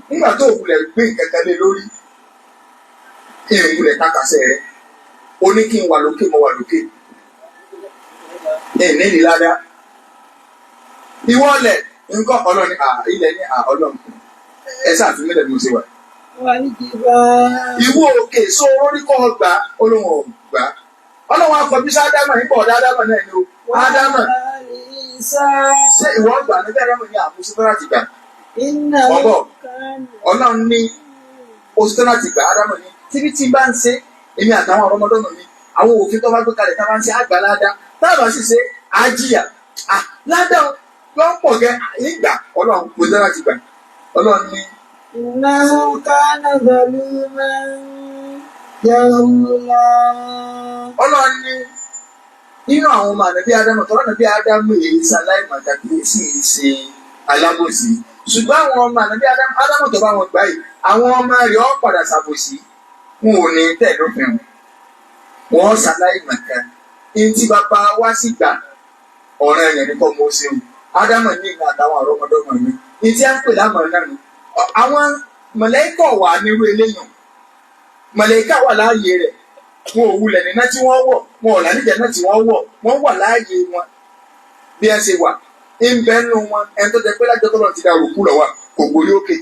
nígbà tó wulẹ̀ gbé nǹkan kan lé lórí, ìwulẹ̀ ta kàṣẹ rẹ. Ó ní kí n wà lókè, mo wà lókè, ẹ̀ nílì ládá. Ìwọ́lẹ̀ nǹkan Ọlọ́run ní ilẹ̀ ní Ọlọ́run ẹ sáà fi mílẹ̀ bí mo ṣe wà. Wal jibal. Ìwọ òkè sọ orí kọ́ ọgbà, olóhùn ọgbà. Ọlọ́run akọ̀bí sí Ádámà nípa ọ̀dọ̀ Ádámà náà ni o. Ádámà Wal insa. ṣé ìwọ ọgbà níbẹ̀? Ádámà ní àmúṣe tó láti gbà. Innahu Ọ̀bọ̀. kana. Ọlọ́run ní oṣù tó láti gbà. Ádámà ní tíbi tí bá ń ṣe èmi àtàwọn ọmọdọ́mọ mi, àwọn òfin tó bá gbé kalẹ̀ tá a bá ń ṣe àgbà ládá, tá a bá sì ṣe àjíyà ládá ló ń pọ̀ gẹ́ ìgbà. Ọlọ́run kò tó láti gbà. Ọlọ́run ní Innahu kana zaluman jahula. Ọlọ́run ní nínú àwọn ọmọ ànábí Ádámù, tọ́lá ànábí Ádámù èyí ṣaláìmọ̀ká, kì í sì í ṣe alábòsí, ṣùgbọ́n àwọn ọmọ ànábí Ádámù, Ádámù tó bá wọn gbà yìí, àwọn ọmọ rẹ̀ ó padà ṣàbòsí, wọn ò ní tẹ̀ lófin wọn, wọn ṣaláìmọ̀ká ní tí bàbá wa sì gbà ọ̀ràn ẹ̀yàn ní kọ́ mọ́ ṣeun. Ádámù ní ìgbà àtàwọn àrọ́mọdọ́mọ mi ní tí a ń pè lámọ̀ náà nù. Àwọn mọ̀lẹ́kọ̀ wà nírú eléyàn, mọ̀lẹ́kà wà láàyè rẹ̀, wọn ò wulẹ̀ níná tí wọ́n wọ̀, wọn ò lálejò náà tí wọ́n wọ̀, wọ́n wà láàyè wọn bí ẹ ṣe wà ń bẹ nù wọn. Ẹni tó jẹ pé lájọ tó lọ ti da òkú lọ wà kò gbórí òkè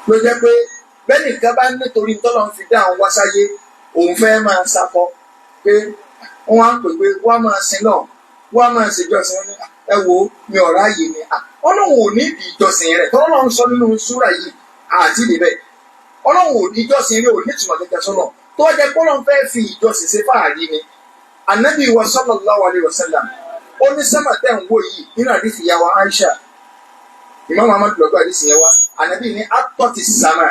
ló jẹ́ pé bẹ́ẹ̀ nìkan bá nítorí tọ́lọ́ ń fi dá àwọn wá sáyé, òun fẹ́ máa sakọ pé wọ́n á pè pé wọ́n á máa sin náà, wọ́n á máa ṣèjọsìn. Wọn ní ẹ wo mi ọ̀rá yìí ni Ọlọ́run ò ní ìdí ìjọsìn rẹ̀. Tọ́lọ́run ń sọ nínú súrà yìí àti ìdíbẹ̀, Ọlọ́run ò ní ìjọsìn rẹ̀ ò ní ìtumọ̀ kẹkẹ sọ́nà tó wá jẹ́ pé Ọlọ́run fẹ́ fi ìjọsìn ṣe fáàrí ni. Ànábì wa sallallahu alaihi wasallam ó ní sẹ́mà tẹ̀ ń wò yìí nínú àdìsí ìyá wa Aisha, Imam Ahmad lọ́gbà àdìsí yẹn wá. Ànábì ní atọ́ ti sàmà,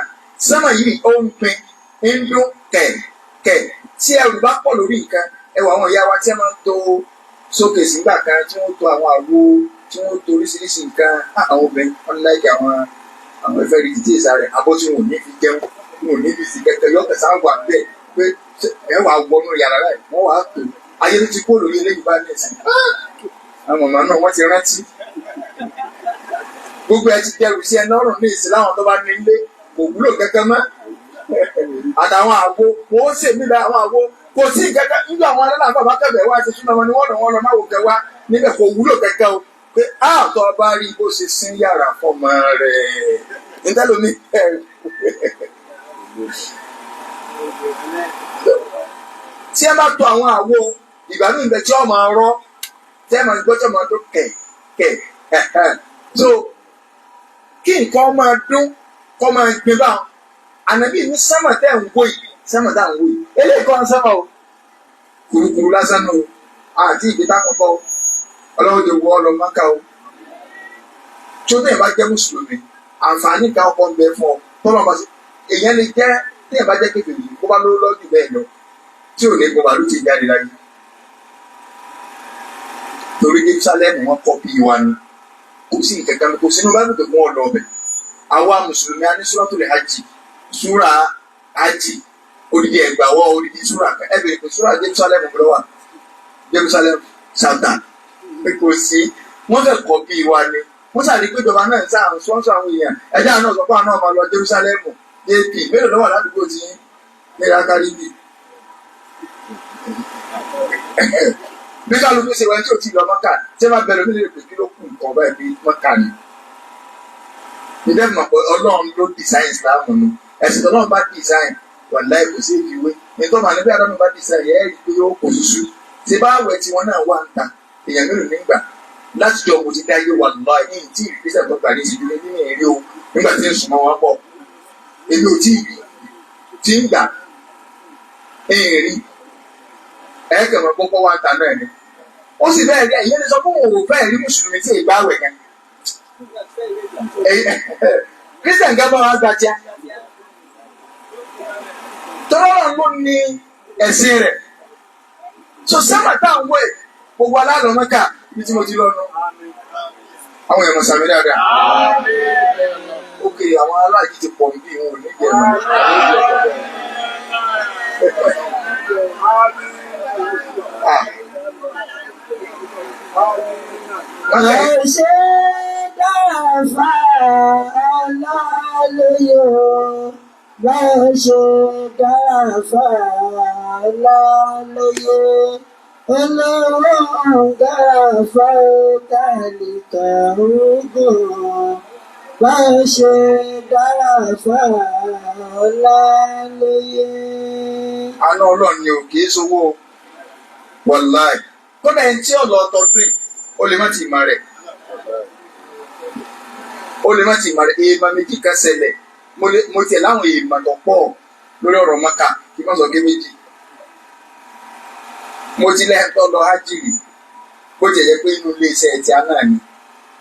sàmà yìí ó ń pin ń dún kẹ̀ kẹ̀ tí ẹrù bá pọ̀ lórí nǹkan. Ẹwà àwọn ìyá wa tí ẹ máa ń to sókè sígbà kan, tí wọ́n to àwọn àwo, tí wọ́n to oríṣiríṣi nǹkan. Àwọn obìnrin wọn láìkí àwọn ẹ̀fẹ́ rí títí ìsà rẹ̀ abọ́ tí wọn ò ní fi jẹun, wọn ò ní fi sí kẹkẹ yọkẹsà wà bẹ́ẹ̀ pé ẹ wàá wọnú yàrá rẹ̀, wọ́n wàá pè ayé ló ti kó lórí eléyìí bá ní ẹ̀sìn. Àwọn màmá náà wọ́n ti rántí gbogbo ẹ ti dẹrù sí ẹ lọ́rùn ní ìsìn láwọn tó bá ní ilé kò wúlò kẹ́kẹ́ mọ́ àtàwọn àwo wọn ó sèmí lọ àwọn àwo kò sí kẹ́kẹ́ nígbà àwọn alálàáfà bá kẹfẹ wá ti súnmọ́ wọn ni wọ́n lọ wọn lọ máa wò kẹwàá níbẹ̀ kò wúlò kẹ́kẹ́ o pé àtọ bá rí bó ṣe sín yàrá fọmọ rẹ̀. Ntẹ́lómi tí ẹ bá to àwọn àwo ìgbà míì bẹ tí ọ máa rọ, tí ẹ máa gbọ́ tí ọ máa dún kẹ̀ kẹ̀. So kí nǹkan máa dún kọ́ máa gbin báwọn. Ànábì ní sẹ́mà tẹ́ ń wò yìí, sẹ́mà tẹ́ ń wò yìí, eléyìí kọ́ sẹ́mà o, kurukuru lásán o, àti ìgbésẹ̀ àkọ́kọ́ o, ọlọ́run ti wọ́ ọ lọ Mákà o. Tí ó tẹ̀yìn bá jẹ́ mùsùlùmí, àǹfààní kan ọkọ̀ ń bẹ fún ọ tọ́lọ́ bá ṣe èèyàn lè jẹ́. Tẹ̀yìn bá jẹ́ kèfèrí, kó bá lówó lọ́jù bẹ́ẹ̀ lọ, tí ò ní gun bàálù ti jáde láyé, torí Jerusalem wọn kọ́ bí wa ni, kò sí ìkẹ̀kẹ́, kò sínú báyìí tó fún ọ lọ ọbẹ̀. Àwa mùsùlùmí a ní Suratul Hajj, súra hajj, odidi ẹgbàwọ, odidi súra kan. Ẹ bèrè pé súra Jerusalem ló wà, Jerusalem chapter kò sí. Wọ́n fẹ́ kọ́ bí wa ni. Wọ́n sàrí pé ìjọba náà ń sá àwọn sọ́nsọ́ àwọn èèyàn ẹ̀jẹ̀ àwọn náà sọ pé àwọn náà máa lọ Jerusalem. Jp mélòó ló wà ládùúgbò tí ní rákárí bì bí kálukú ṣe wẹ́n tí ò tí lọ Mọ́kà, tí wọ́n bá bẹ̀rẹ̀ onílé pé kí ló kù nǹkan báyìí bí Mọ́kà ni. Ǹjẹ́ mọ̀ pé Ọlọ́run ló design Islam nu? Ẹ̀sìn tó Ọlọ́run bá design, wàláhì kò sí ìfiwé. Ní tó máa ní bí Ádámù bá design ẹ̀ rí pé ó kò ṣuṣu. Ṣé bá àwẹ̀ tí wọ́n náà wà ń ta èèyàn mélòó nígbà láti jọ mo ti dáyé, wàláhì ní tí ìrísẹ̀ tó gbà ní ìṣèjú ní nínú ìrí o nígbà tí ń sùnmọ́ wọn pọ̀. Èmi ò tí ì rí tí ń gbà ń rí ẹ̀ẹ́kẹ̀ mọ̀ pọ́pọ́ wá ń ta náà ni. Ó sì bẹ́ẹ̀ rí ẹ̀yẹ́ lè sọ fún òun fẹ́ẹ̀ rí mùsùlùmí tí ìgbà wẹ̀ gan. Christian gan bá wa gba tíá. Tọ́lọ́run ló ní ẹ̀sìn rẹ̀. So sábà tá à ń wẹ̀ gbogbo aláàlọ́ Mẹ́kà bí tí mo ti lọ́nu. Àwọn èèyàn sàmì dáadáa. Ókè àwọn aláàjì ti pọ̀ níbí wọn ò ní jẹ́ mọ́. Ẹ ṣe dára fà ọlọ́lóye o. Bẹ́ẹ̀ ṣe dára fà ọlọ́lóye. Olówó dára fà tálíkà ogun. Bẹ́ẹ̀ ṣe dára fà ọlọ́lóye. Àánú Ọlọ́run ni ò kì í sowó wàláì. Kódà ẹni tí ọ̀lọ́ ọtọ́dún yìí, ó lè má ti mọ̀ rẹ̀. Ó lè má ti mọ̀ rẹ̀. Èèmọ̀ méjì kan ṣẹlẹ̀. Mo tiẹ̀ láwọn èèmọ̀ tó pọ̀ lórí ọ̀rọ̀ Mọ́kà kí n má sọ gé méjì. Mo ti lẹ́yìn tó lọ hajj rí, bó tiẹ̀ jẹ́ pé inú ilé iṣẹ́ ti á náà ni.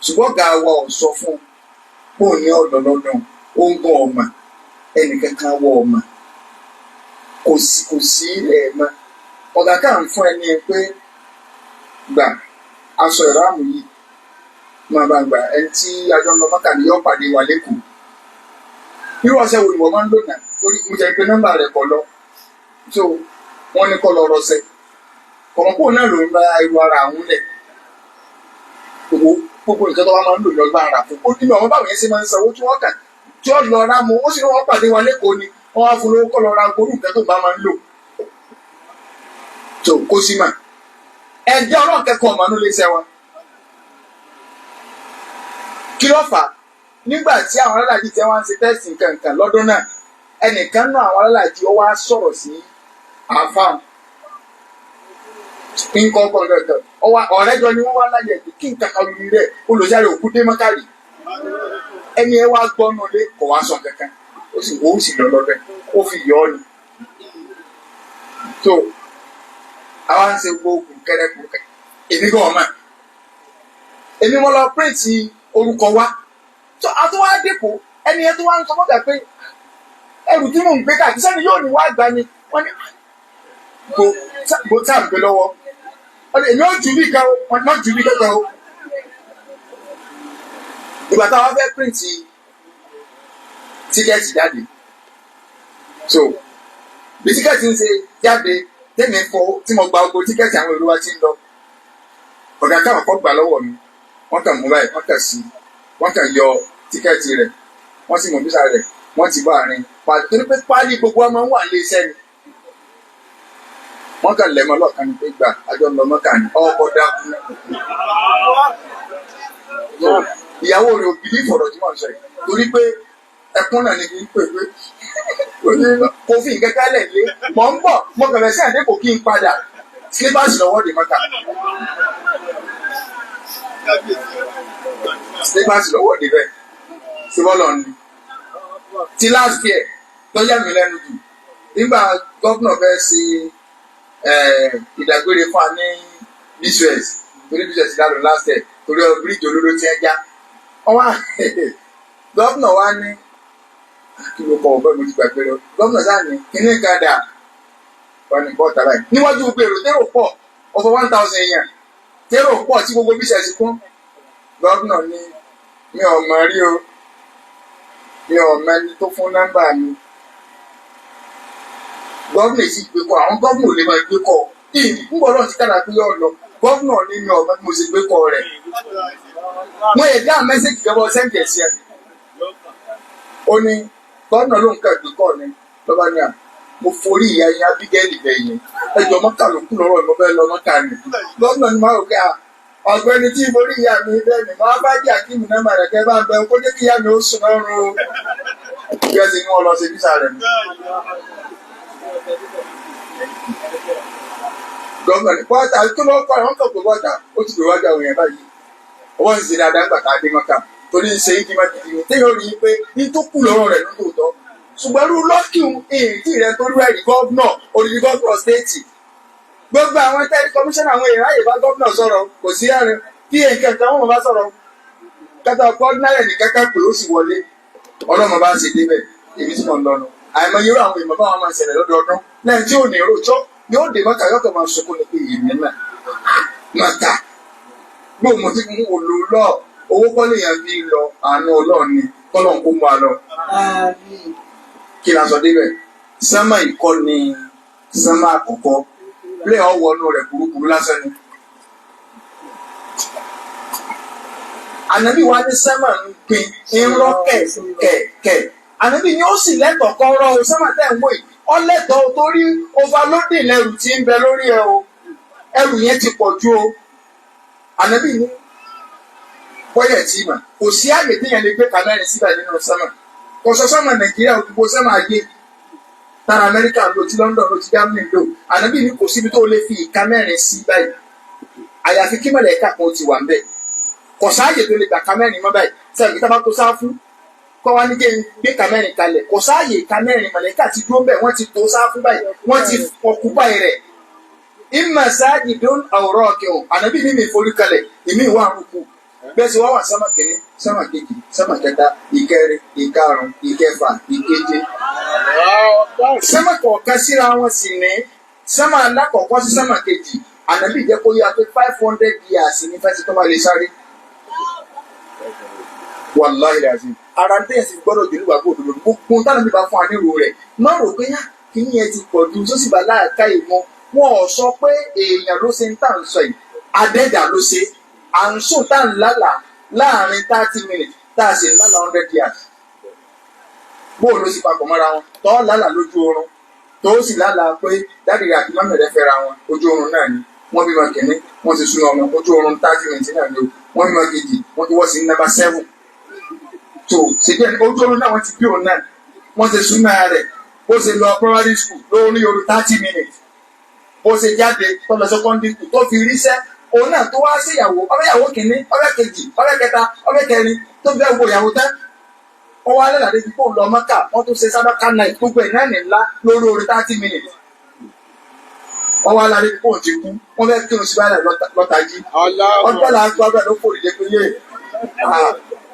Ṣùgbọ́n ọ̀gá wa ò sọ fún un pé òun ní ọ̀dọ̀ lọ́dún, ó ń gan ọ̀mà, ẹnìkankan wọ ọ̀mà. Kò sí ẹ̀ mọ́. Ọ̀gá kan fún ẹni pé gbà aṣọ ìráàmù yìí máa bá gbà ẹni tí ajọ ń lọ Mọ́kà ní yóò pàdé wa lẹ́kọ̀ọ́. Irú ọṣẹ wo ni wọ́n máa ń lò náà? Torí mo jẹ́ pé nọ́mbà rẹ̀ kọ́ lọ. So wọ́n ní kọ́ lọ rọṣẹ. Kọ̀mọ̀pọ̀ náà ló ń ra irú ara àwọn lẹ̀. Gbogbo nǹkan tó wá máa ń lò lọ bá ara fún. Ó ní àwọn báwọn yẹn ṣe máa ń sanwó tí wọ́n kà tí wọ́n lọ ra mu, ó sì ní wọ́n pàdé wa lẹ́kọ̀ọ́ ni wọ́n wá fún lówó kọ́ lọ ra gbogbo nǹkan tó bá máa ń lò. So kó sí mà. Ẹ̀jẹ̀ Ọlọ́run kẹ́kọ̀ọ́ ọ̀mà ló lè ṣẹ́ wa. Kí ló fà á? Nígbà tí àwọn alálàájì tí wọ́n ń ṣe tẹ́sì nǹkan lọ́dún náà, ẹnìkan náà àwọn alálàájì ó wá sọ̀rọ̀ sí àáfàá. Nǹkan ọkọ̀ nǹkan ọ̀rẹ́ jọ ni wọ́n wá láyẹ̀ pé kí nǹkan kan lórí rẹ̀ olùsáré òkú dé mọ́kàrí. Ẹni ẹ wá gbọ́nú lé kò wá sọ kankan, ó sì wó sì lọ lọ́dọ̀ ó fi yọ ọ́ ni. So àwa ń ṣe gbogbo kẹrẹkùkẹ èmi gan ọmọ èmi mo lọ píríǹtì orúkọ wa tó a tó wá dínkù. Ẹni yẹn tó wá ń sọ mọ́gà pé ẹrù tí mò ń gbé káàkiri sẹ́ni yóò ní wá gbà ni wọ́n ní gbò tá à ń gbé lọ́wọ́ èmi ò jù bí kan o, wọ́n má jù bí kankan o. Ìgbà táwa fẹ́ píríǹtì tíkẹ́ẹ̀tì jáde, so bí tíkẹ́ẹ̀tì ń ṣe jáde tẹ́mi fọ tí mo gba gbogbo tíkẹ́ẹ̀tì àwọn èrò wa ti ń lọ, ọ̀gá káwọn kọ́ gbà lọ́wọ́ mi, wọ́n kàn mú báyìí, wọ́n kàn sí, wọ́n kàn yọ tíkẹ́ẹ̀tì rẹ̀, wọ́n sì mú bísà rẹ̀, wọ́n ti bá àárín pálí torí pé pálí gbogbo ọmọ wà ní iṣẹ́ ni. Wọ́n kàn lẹ́mọ́ lọ́ọ̀kan ni pé gbà àjọ ń lọ mọ́kà ni ọkọ̀ dákú. Ìyàwó rẹ̀ ò bìlí ìfọ̀rọ̀ tí wọ́n sọ yìí torí pé Ẹkún náà ni kì í pè pé kò fi nǹkan kálẹ̀ lé. Mọ̀ ń bọ̀, mo kàn fẹ́ sí àdé kò kí n padà. Slippers lọ́wọ́ dè mọ́ta. Slippers lọ́wọ́ dè bẹ́ẹ̀. Síbọ́lọ̀ ni. Ti last year tó yà mí lẹ́nu jù. Nígbà gómìnà fẹ́ ṣe ìdágbére fún wa ní BCS, torí BCS dàrú last year, torí bíríìjì olóró tí ẹ já. Gómìnà wa ní kí ló kọ ọ̀bẹ mo ti gbàgbé lọ. Gómìnà sáà ní kíní kan dà wọn ní bọ́ọ̀tà báyìí. Níwájú gbogbo èrò térò pọ̀ over 1,000 èèyàn térò pọ̀ tí gbogbo BCS kún. Gómìnà ní mi ò mọ̀ rí o, mi ò mọ ẹni tó fún nọ́mbà mi. Gómìnà sì gbé kọ, àwọn gómìnà ò lè máa gbé kọ. Ń bọ̀ náà ti kára pé yóò lọ. Gómìnà ní mi ò mọ bí mo ṣe gbé kọ rẹ̀. Wọ́n yẹ dá message kẹ́bọ̀ send ẹ̀ sí ẹ. Ó ní gómìnà ló ń kẹ́ gbé kọ́ ni lọ́ba ní à. Mo forí ìyá yín Abigail bẹ̀yìn. Ẹjọ́ mọ́kà ló kú lọ́rọ̀ mo fẹ́ lọ mọ́kà ni. Gómìnà ni máa rò pé ọ̀gbẹ́ni tí forí ìyá mi bẹ́ẹ̀ ni mo á bá jẹ́ àkíìmù náà màrẹ̀ kẹ́ bá ń bẹ kó jẹ́ kí ìyá mi ó sùn lọ́rùn o. Bí ẹ ti ní wọn lọ ṣe físà rẹ̀ ni. Gómìnà ní bọ́tà tó lọ́ kọ́ àwọn kan pé bọ́tà ó ti gbé wájú àwọn èèyàn báyìí. Ọwọ́ ń ṣe dáadáa nígbà tá a dé mọ́kà torí ń ṣe ìdí máa dìdì ní téèyàn rí i pé ní tó kù lọ́rọ̀ rẹ̀ lóòótọ́. Ṣùgbọ́n irú lọ́kìún èyí tí rẹ̀ tó rú ẹ̀rí gómìnà odidi gómìnà stéètì. Gbogbo àwọn tẹ́lẹ̀ kọmíṣánná àwọn èèyàn ráyè bá gómìnà sọ̀rọ̀ kò sí àárín bí nǹkan kan wọ́n bá sọ̀rọ̀. Kátà kọ́dínárẹ̀ ní kankan pé ó sì wọlé. Ọlọ́mọ bá ń ṣe débẹ̀ èmi tí mò ń lọ́nu. Àìmọye irú àwọn ìmọ̀ báwọn máa ń ṣẹlẹ̀ lọ́dọọdún. Lẹ́yìn tí ò ní rò tó yóò dé mọ́kà yóò kàn máa sunkún ní pé èmi náà mọ́kà. Gbóhùn mo ti mú òlò lọ owó kọ́lé yẹn fi lọ àánú Ọlọ́run ni kọ́lọ́n kó mú wa lọ. Àmín. Kí la sọ débẹ̀? Sánmà ìkọ́ ni sánmà àkọ́kọ́. Plé ọwọ́ inú rẹ̀ kúrúkúrú lásán ni. Ànábì wa ní sánmà ń gbin ń rọ́ kẹ̀kẹ̀kẹ̀. Ànábì ni ó sì lẹ́tọ̀ọ́ kọ́ rọ́ o sánmà tẹ̀ ń wò yìí. Ó lẹ́tọ̀ọ́ torí overloading lẹ́rù tí ń bẹ lórí ẹ o. Ẹrù yẹn ti pọ̀ ju o. Ànábì ní bọ́yẹ̀ tí mà kò sí àyè téèyàn lè gbé kàmẹ́rin síbẹ̀ nínú sánmà. Kò sọ sánmà Nàìjíríà gbogbo sánmà ayé. Tara Amẹ́ríkà lò tí London lò tí Germany lò. Ànábì ní kò síbi tó lè fi ìka mẹ́rin sí báyìí. Àyàfi kí mọ̀lẹ́kà kan ti wà ńbẹ̀. Kò sáàyè tó lè gbà ka mẹ́rin mọ́ báyìí. Sẹ́yìn kí tá bá tó sáfú kọ́ wá ní kí n gbé ka mẹ́rin kalẹ̀. Kò sáàyè ka mẹ́rin mọ̀lẹ́kà ti dúró ńbẹ̀ wọ́n ti tó sáfú báyìí. Wọ́n ti ọkùpá rẹ̀. Ìmọ̀ sáàjì dún àwòrán ọ̀kẹ́ o. Ànábì ní mi forí kalẹ̀ ìmí ìwà àrùkù. Bẹ́ẹ̀ sì wá wà sánmà kìíní, sánmà kejì, sánmà kẹta, ìkẹrin, ìkarùn, ìkẹfà, ìkeje. Sánmà kọ̀ọ̀kan síra wọn sì ní sánmà alákọ̀ọ́kọ́ sí sánmà kejì. Ànábì jẹ́ kó yá pé 500 years ní fẹ́sí tó bá lè sáré. Wàláhì làzim. Ara ń tẹ̀sí gbọ́dọ̀ jòlú wà gbọ́dọ̀ lòdù. Gbogbo táwọn bíbá fún anírò rẹ̀. Má rò pé yá kíní yẹn ti pọ̀ ju tó sì bá láàká ìmọ̀. Wọ́n ò sọ pé èèyàn ló ṣe ń tà ń sọ yìí. Adẹ́dà ló ṣe. À ń sùn tá ń lálà láàrin 30 minutes tá a sì ń lálà 100 years. Bóò ló sì papọ̀ mọ́ra wọn. Tọ́ lálà lójú oorun. Tó sì lálà pé dáàdì rẹ̀ àti mọ́mì rẹ̀ fẹ́ra wọn. Ojú oorun náà ni. Wọ́n bímọ kìíní, wọ́n ti súná ọmọ. Ojú oorun 30 minutes náà ni o. Wọ́n bímọ kejì, wọ́n ti wọ́ sí number 7. Tó ṣèjẹ́ ojú oorun náà wọ́n ti bí òun náà. Wọ́n ti súná rẹ̀. Bó ṣe lọ primary school lórí oorun 30 minutes. Bó ṣe jáde tó lọ secondary school tó fi ríṣẹ́. Òun náà tó wá sí ìyàwó, ọbẹ̀ ìyàwó kìíní, ọbẹ̀ kejì, ọbẹ̀ kẹta, ọbẹ̀ kẹrin tó fi fẹ́ wo ìyàwó tán. Wọ́n wá lẹ́làdé fi kó lọ Mọ́kà, wọ́n tún ṣe sábàkà náà gbogbo ẹ̀ náà nìlá lórí orí 30 minutes. Wọ́n wá ládé fi kó ti kú, wọ́n fẹ́ kírun sí báyìí lọ́ta jí. Ọjọ́ là ń gbọ́ bẹ́ẹ̀ ló fòrìdé pé yé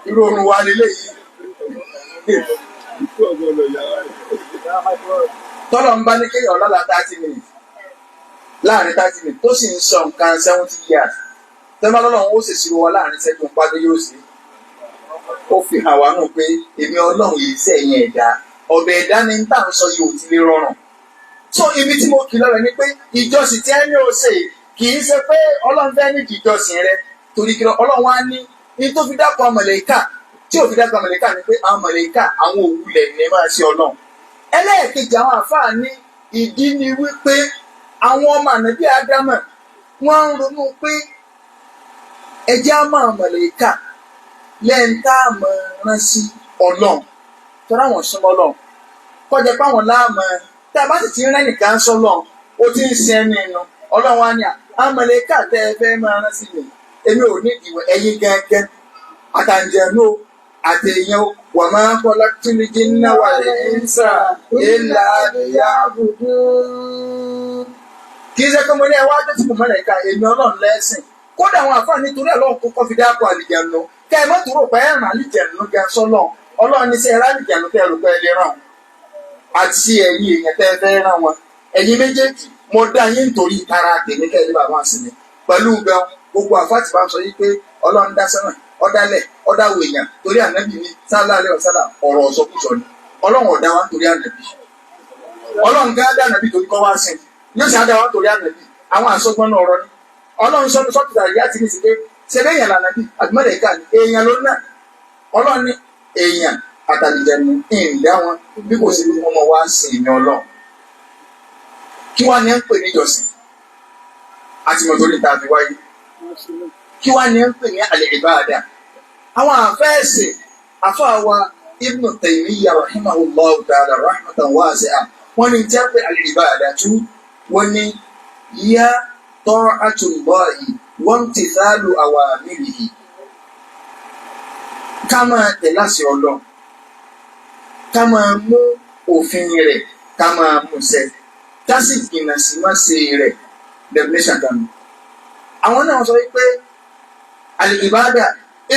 irú oorun wa lélẹ̀ yìí. Tọ́lọ̀ ń bá ní kéèyàn lọ́la 30 minutes láàrin 30 minutes tó sì ń sọ nǹkan 70 years. Tẹ́lẹ̀ lọ́lọ́run ó sì ṣírò wa láàrin sẹ́gun pàdé yóò sí. Ó fi hàn wá nù pé èmi Ọlọ́run yìí sẹ́yìn ẹ̀dá. Ọ̀bẹ ẹ̀dá ni tá à ń sọ yìí ò ti lè rọrùn. So ibi tí mo kìlọ̀ rẹ̀ ni pé ìjọsìn tí ẹ ní o ṣe kì í ṣe pé Ọlọ́run fẹ́ nídìí ìjọsìn rẹ torí kí Ọlọ́run wá ní ní tó fi dákọ̀ mọ̀lẹ́kà tí ò fi dákọ̀ mọ̀lẹ́kà ni pé àwọn mọ̀lẹ́kà àwọn òwúlẹ̀ ní máa ṣe Ọlọ́run. Ẹlẹ́ẹ̀kejì àwọn àfáà ní ìdí ni wípé àwọn ọmọ ànábì Ádámà wọ́n ń ronú pé ẹjẹ́ á máa mọ̀lẹ́kà lẹ́yìn tá a mọ̀ rán sí Ọlọ́run. Tọ́lá wọn súnmọ́ lọ kọjá pé àwọn láàmú tá a bá sì ti ń rẹ́nìkan sọ́lọ̀ ó ti ń sin ẹni inú ọlọ́run á ní à àmọ̀lẹ́kà tẹ́ ẹ fẹ́ máa rán sí mi, èmi ò ní ìwẹ̀ ẹ̀yin gángan àtàǹjẹ̀nú àtẹ̀yìn wà máa ń kọ́ látúndínlẹ́ náà wà lè ń sà ìlà Liya'budun. Kì í ṣe pé mo ní ẹ wá tó ti mọ̀ mọ́lẹ̀ká èmi ọlọ́run lẹ́sìn. Kódà àwọn àfáà nítorí ọlọ́run kọ́kọ́ fi dáàbò àlìjẹ̀nu kẹ́ ẹ mọ́tò rò pé ẹ̀ràn àlìjẹ̀nu gan sọ́lọ́. Ọlọ́run ní sẹ́ ẹ̀rọ àlìjẹ̀nu tẹ́ ẹ rò pé ẹ lè ràn àti ẹ̀yin èèyàn tẹ́ ẹ fẹ́ ràn wọn, ẹ̀yin méjèèjì mo dá yín nítorí tara tèmi kẹ́ ẹ lè bá wọn sinmi pẹ̀lú gan. Gbogbo àfáà ti bá ń sọ yí pé ọlọ́run dá sánmà, ọ̀dálẹ̀, ọ̀dáwò èèyàn torí ànábì ní sálá alẹ́ ọ̀sálà, ọ̀rọ̀ ọ̀sọ́kùsọ ni. Ọlọ́run ọ̀dá wa nítorí ànábì. Ọlọ́run gán dá ànábì torí kọ́ wá sìn yóò ṣe àdá wa nítorí ànábì. Àwọn àsọgbọ́n náà ọ̀rọ̀ ni ọlọ́run sọ́nu sọ́tù àríyá ti ní sí pé ṣe bẹ́ẹ̀ yàn lànàbì àdìmọ́lẹ̀ ká ní èèyàn ló náà. Ọlọ́run ní èèyàn àtàlìjẹnu ìǹdá wọn bí kò sí bí wọ́n mọ̀ wá sìn ní ọlọ́run. Kí wá ní ń pè níjọsìn àti mọ̀tòrí tá a fi wáyé? Kí wá ní ń pè ní al-ibada? Àwọn àfẹ́ẹ̀sì àfáàwà Ibn Taymiyyah rahimahullahu ta'ala rahmatan wasi'a, wọ́n ní tí a pè al-ibadatu, wọ́n ní hiya ta'atullahi wa imtithalu awamirihi, ká máa tẹ̀ láṣẹ Ọlọ́run, ká máa mú òfin rẹ̀, ká máa mú ṣẹ, ká sì jìnnà sí má ṣe rẹ̀. Definition kan nù. Àwọn náà sọ wípé al-ibada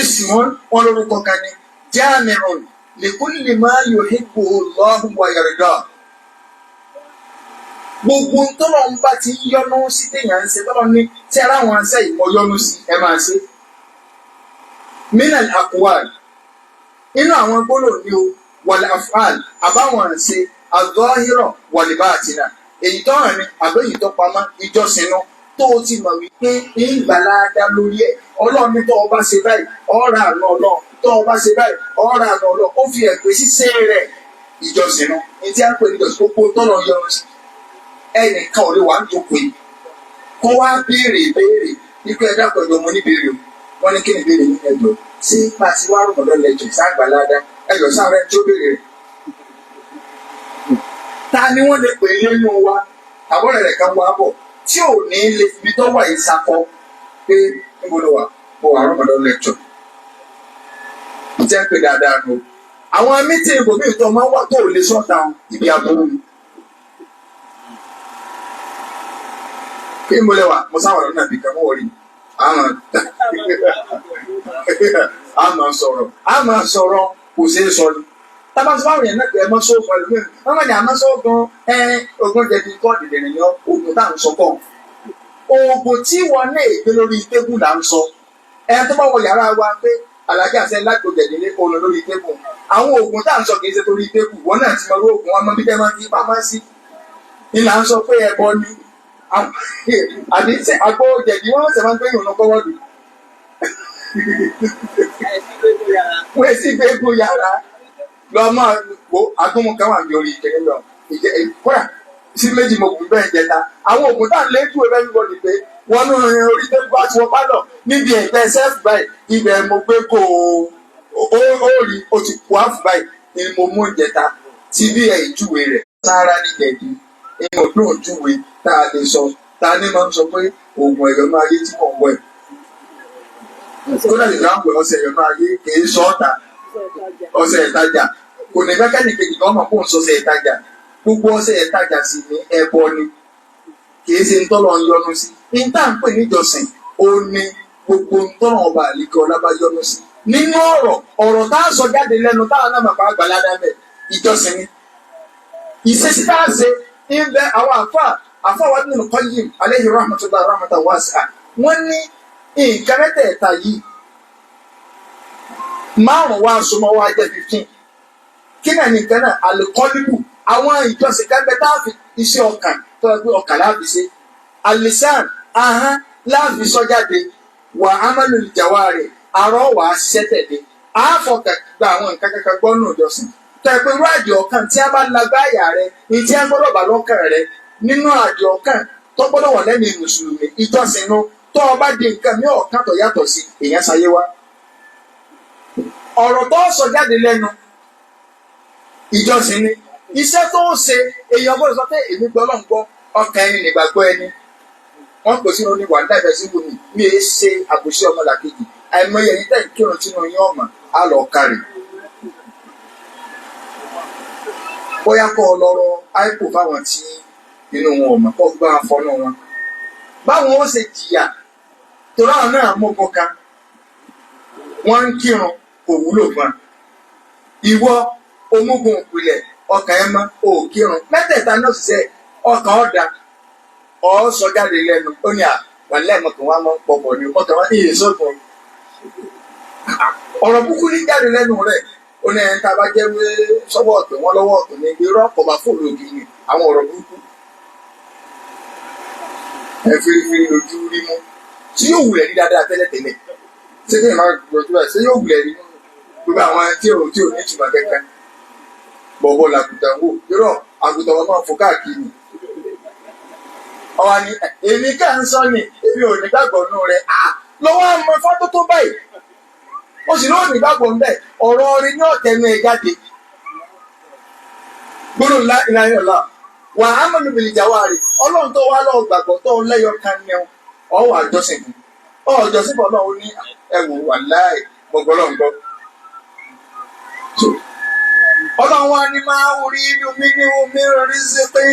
ismun, wọn lórúkọ kan ní jami'un likulli ma yuhibbuhu Allahu wa yarda. Gbogbo tọ́lọ̀ ń bá ti ń yọnu sí téèyàn ń ṣe, tọ́lọ̀ ní tí ara wọn ṣe ìmọ̀ yọnu sí ẹ máa ṣe. Minal aqwal, inú àwọn gbólóhùn ní o, wal af'al, àbáwọn ṣe az-zahira wal batina, èyí tó hàn ní àbẹ́yìí tó pamọ́. Ìjọsìn náà tó o ti mọ̀ wípé ìgbàládá lórí ẹ̀, ọlọ́run ní tó o bá ṣe báyìí ọ̀rọ̀ àná ọlọ́run, tó o bá ṣe báyìí ọ̀rọ̀ àná ọlọ́run, ó fi ẹ̀ pé ṣíṣe rẹ̀ ìjọsìn náà ní tí a ń pè ní ìjọsìn, gbogbo tọ́lọ̀ yọrọ sí. Ẹnìkan ò lè wà ń jókòó yìí kó wá béèrè ìbéèrè ikú ẹ̀dá pẹ̀lú ọmọ oníbèrè o. Wọ́n ní kí ni ìbéèrè yín? Ẹjọ́ sí pàṣẹ wàá rọ̀mọ̀dọ́ lẹ́jọ́ sáàgbàládá ẹjọ́ sáré tí ó béèrè rẹ̀. Ta ni wọ́n lè pè é nínú wa àbọ̀rẹ̀ rẹ̀ kan wá bọ̀ tí ò ní lè fi tó wà yìí sakọ pé níbo ló wà, mo wà rọ̀mọ̀dọ́ lẹ́jọ́ jẹ́ pé dáadáa nù. Àwọn mítìn ibòmíì tó máa ń wà tó ò lè sọ́ta ibi aburú ni. Kí n bolẹ̀ wà mo sáwọn ọ̀rọ̀ náà bìkan mọ́ wọ̀rí a máa sọ̀rọ̀, a máa sọ̀rọ̀, kò ṣeé sọ ni. Tábà tí báwọn yẹn náà pé ẹ mọ́ sóògùn ẹlòmíràn wọ́n máa ní àmọ́ sóògùn ẹ ogun jẹ̀bi kọ́ dìdìrín ni ọ́, oògùn tá à ń sọ kọ́, oògùn tí wọn náà gbé lórí tébù là ń sọ. Ẹ tó bá wọ yàrá wa pé alájà àṣẹ lágbègbè nílé òun lórí tébù, àwọn oògùn tá à ń sọ kì í ṣe torí tébù. Wọn náà ti mọ irú oògùn wọn mọ bí tẹ́ máa fi pamọ́ sí ni là ń sọ pé ẹbọ ni àbí ṣe àgbo jẹ̀dí wọ́n ṣe máa ń gbé ìrùnà kọ́wọ́dù. Wọ́n sì gbé egun yàrá lọ máa wo agbóhùn kan wà ní orí ìkẹyẹ lọ ìjẹ kódà sí méjì mo kùn bẹ́ẹ̀ jẹta. Àwọn oògùn tá à ń lé jù ẹgbẹ́ bíbọ̀ ni pé wọ́n ní orí tẹ́kù bá ti wọ pálọ̀ níbi ẹ̀gbẹ́ sẹ́ẹ̀fù báyìí, ibẹ̀ mo gbé kó o ó rí o ti kú àfù báyìí ni mo mú ìjẹta tí bí ẹ̀ ìjúwe rẹ̀ sára ní jẹ̀dí ìmọ̀ tó ń júwe tá a lè sọ. Ta ni máa ń sọ pé oògùn ẹ̀yọ́nú ayé tí mò ń wẹ̀ kódà lè dáhùn pé ọṣẹ ẹ̀yọ́nú ayé kì í sọ ọ́ta ọṣẹ ìtajà, kò ní fẹ́ kẹ́ni kejì kan mọ̀ kó ń sọṣẹ ìtajà. Gbogbo ọṣẹ ìtajà sì ní ẹbọ ni, kì í ṣe ń tọ́lọ̀ ń yọnu sí. Ní tá à ń pè níjọsìn ó ní gbogbo ń tọ́lọ̀ ọba àlekè ọlá bá yọnu sí nínú ọ̀rọ̀, ọ̀rọ̀ tá a sọ jáde lẹ́nu táwọn náà màpá àgbàládá bẹ̀, ìjọsìn ni. Ìṣesí tá a ṣe ń bẹ àwọn àfa àfa wa nínú Qayyim alayhi rahmatullahi rahmatan wasi'a, wọ́n ní nǹkan mẹ́tẹ̀ẹ̀ta yìí márùn wá súnmọ́ wá jẹ́ 15. Kí náà ní nǹkan náà? Alikọ́líbù, àwọn ìjọsìn kan bẹ tá a fi iṣẹ́ ọkàn tó yẹ pé ọkàn láàfi ṣe, alisan ahọ́n láàfi sọ jáde, wà amalul jawari, àrọ́ wà á ṣiṣẹ́ tẹ̀lé. Àáfọ̀kàn gba àwọn nǹkan kankan gbọ́ nù ìjọsìn tó yẹ pé irú àjọ ọkàn tí a bá lágbáyà rẹ ní tí a gbọ́dọ̀ bá lọ́kàn rẹ nínú àjọ ọkàn tó gbọ́dọ̀ wà lẹ́nu mùsùlùmí ìjọsìn nu. Tó o bá di nǹkan mi ọ̀kan tó yàtọ̀ sí èèyàn sáyé wá, ọ̀rọ̀ tó sọ jáde lẹ́nu Ìjọsìn ni iṣẹ́ tó ń ṣe. Èèyàn gbọ́dọ̀ sọ pé èmi gbọ́ Ọlọ́run gbọ́, ọkàn ẹni nígbàgbọ́ ẹni. Wọ́n pè sínú ní wàhálà ìfẹ́ sí wùmí mi èé ṣe àbòsí ọmọlàkejì. Àìmọye ẹni tẹ́ ń kírun sínú yín ọ̀mà á lọ kárì. Bóyá kọ́ ọ lọ́rọ́ àìkú fáwọn tí inú wọn ò mọ̀, kọ́ gbá fọ́nú wọn. Báwọn ó ṣe jìyà torí àwọn náà mọ́gbọ́n kan, wọ́n ń kírun kò wúlò fún wa. Ìwọ omúgun ìpìlẹ̀, ọkàn ẹ mọ́ ò kírun mẹ́tẹ̀ẹ̀ta náà ṣiṣẹ́ ọkàn ọ̀dà ọ̀ sọ jáde lẹ́nu. Ó ní à wàlẹ́ mọ̀kàn wá mọ́ pọ̀pọ̀ ní ọkàn wá ìyè sọ́kàn ọ̀rọ̀ kúkú ní jáde lẹ́nu rẹ̀. Ó ní ẹni tá a bá jẹ́ wé sọ́wọ́ ọ̀tún wọn lọ́wọ́ ọ̀tún ní gbé rọ́pò bá fòlù ògì ni àwọn ọ̀rọ̀ burúkú ẹ firifiri lójú rí mú tí yóò wulẹ̀ rí dáadáa tẹ́lẹ̀tẹ́lẹ̀. Ṣé kí n máa gbọ́dọ̀ báyìí? Ṣé yóò wulẹ̀ rí gbogbo àwọn tí ò ní ìtumọ̀ kankan? Bọ̀bọ̀ làgùtàn wò irọ́ àgùntàn wọn máa fò káàkiri. Ọwọ́ ni èmi kà ń sọ ni èmi ò ní gbàgbọ́ nù rẹ̀ à lọ́wọ́ àmọ́ fọ́tò tó báyìí, ó sì lóò ní gbàgbọ́ ń bẹ̀. Ọ̀rọ̀ orin ní ọ̀tẹ̀nu ẹ̀ jáde gbọ́dọ̀ ńlá ìlànà ọ̀la wà á mọ̀nù bìlìjà wà rè. Ọlọ́run tó wá lọ́ọ́ gbàgbọ́ tó ń lẹ́yọ kan ní ọ wà jọ́sìn fún ọ jọ́sìn fún ọlọ́run ní ẹ̀wò wà láì gbọ̀gbọ́ lọ́n gbọ́. Ọlọ́run wa ni máa ń rí inú mi ní omi rí sí pé.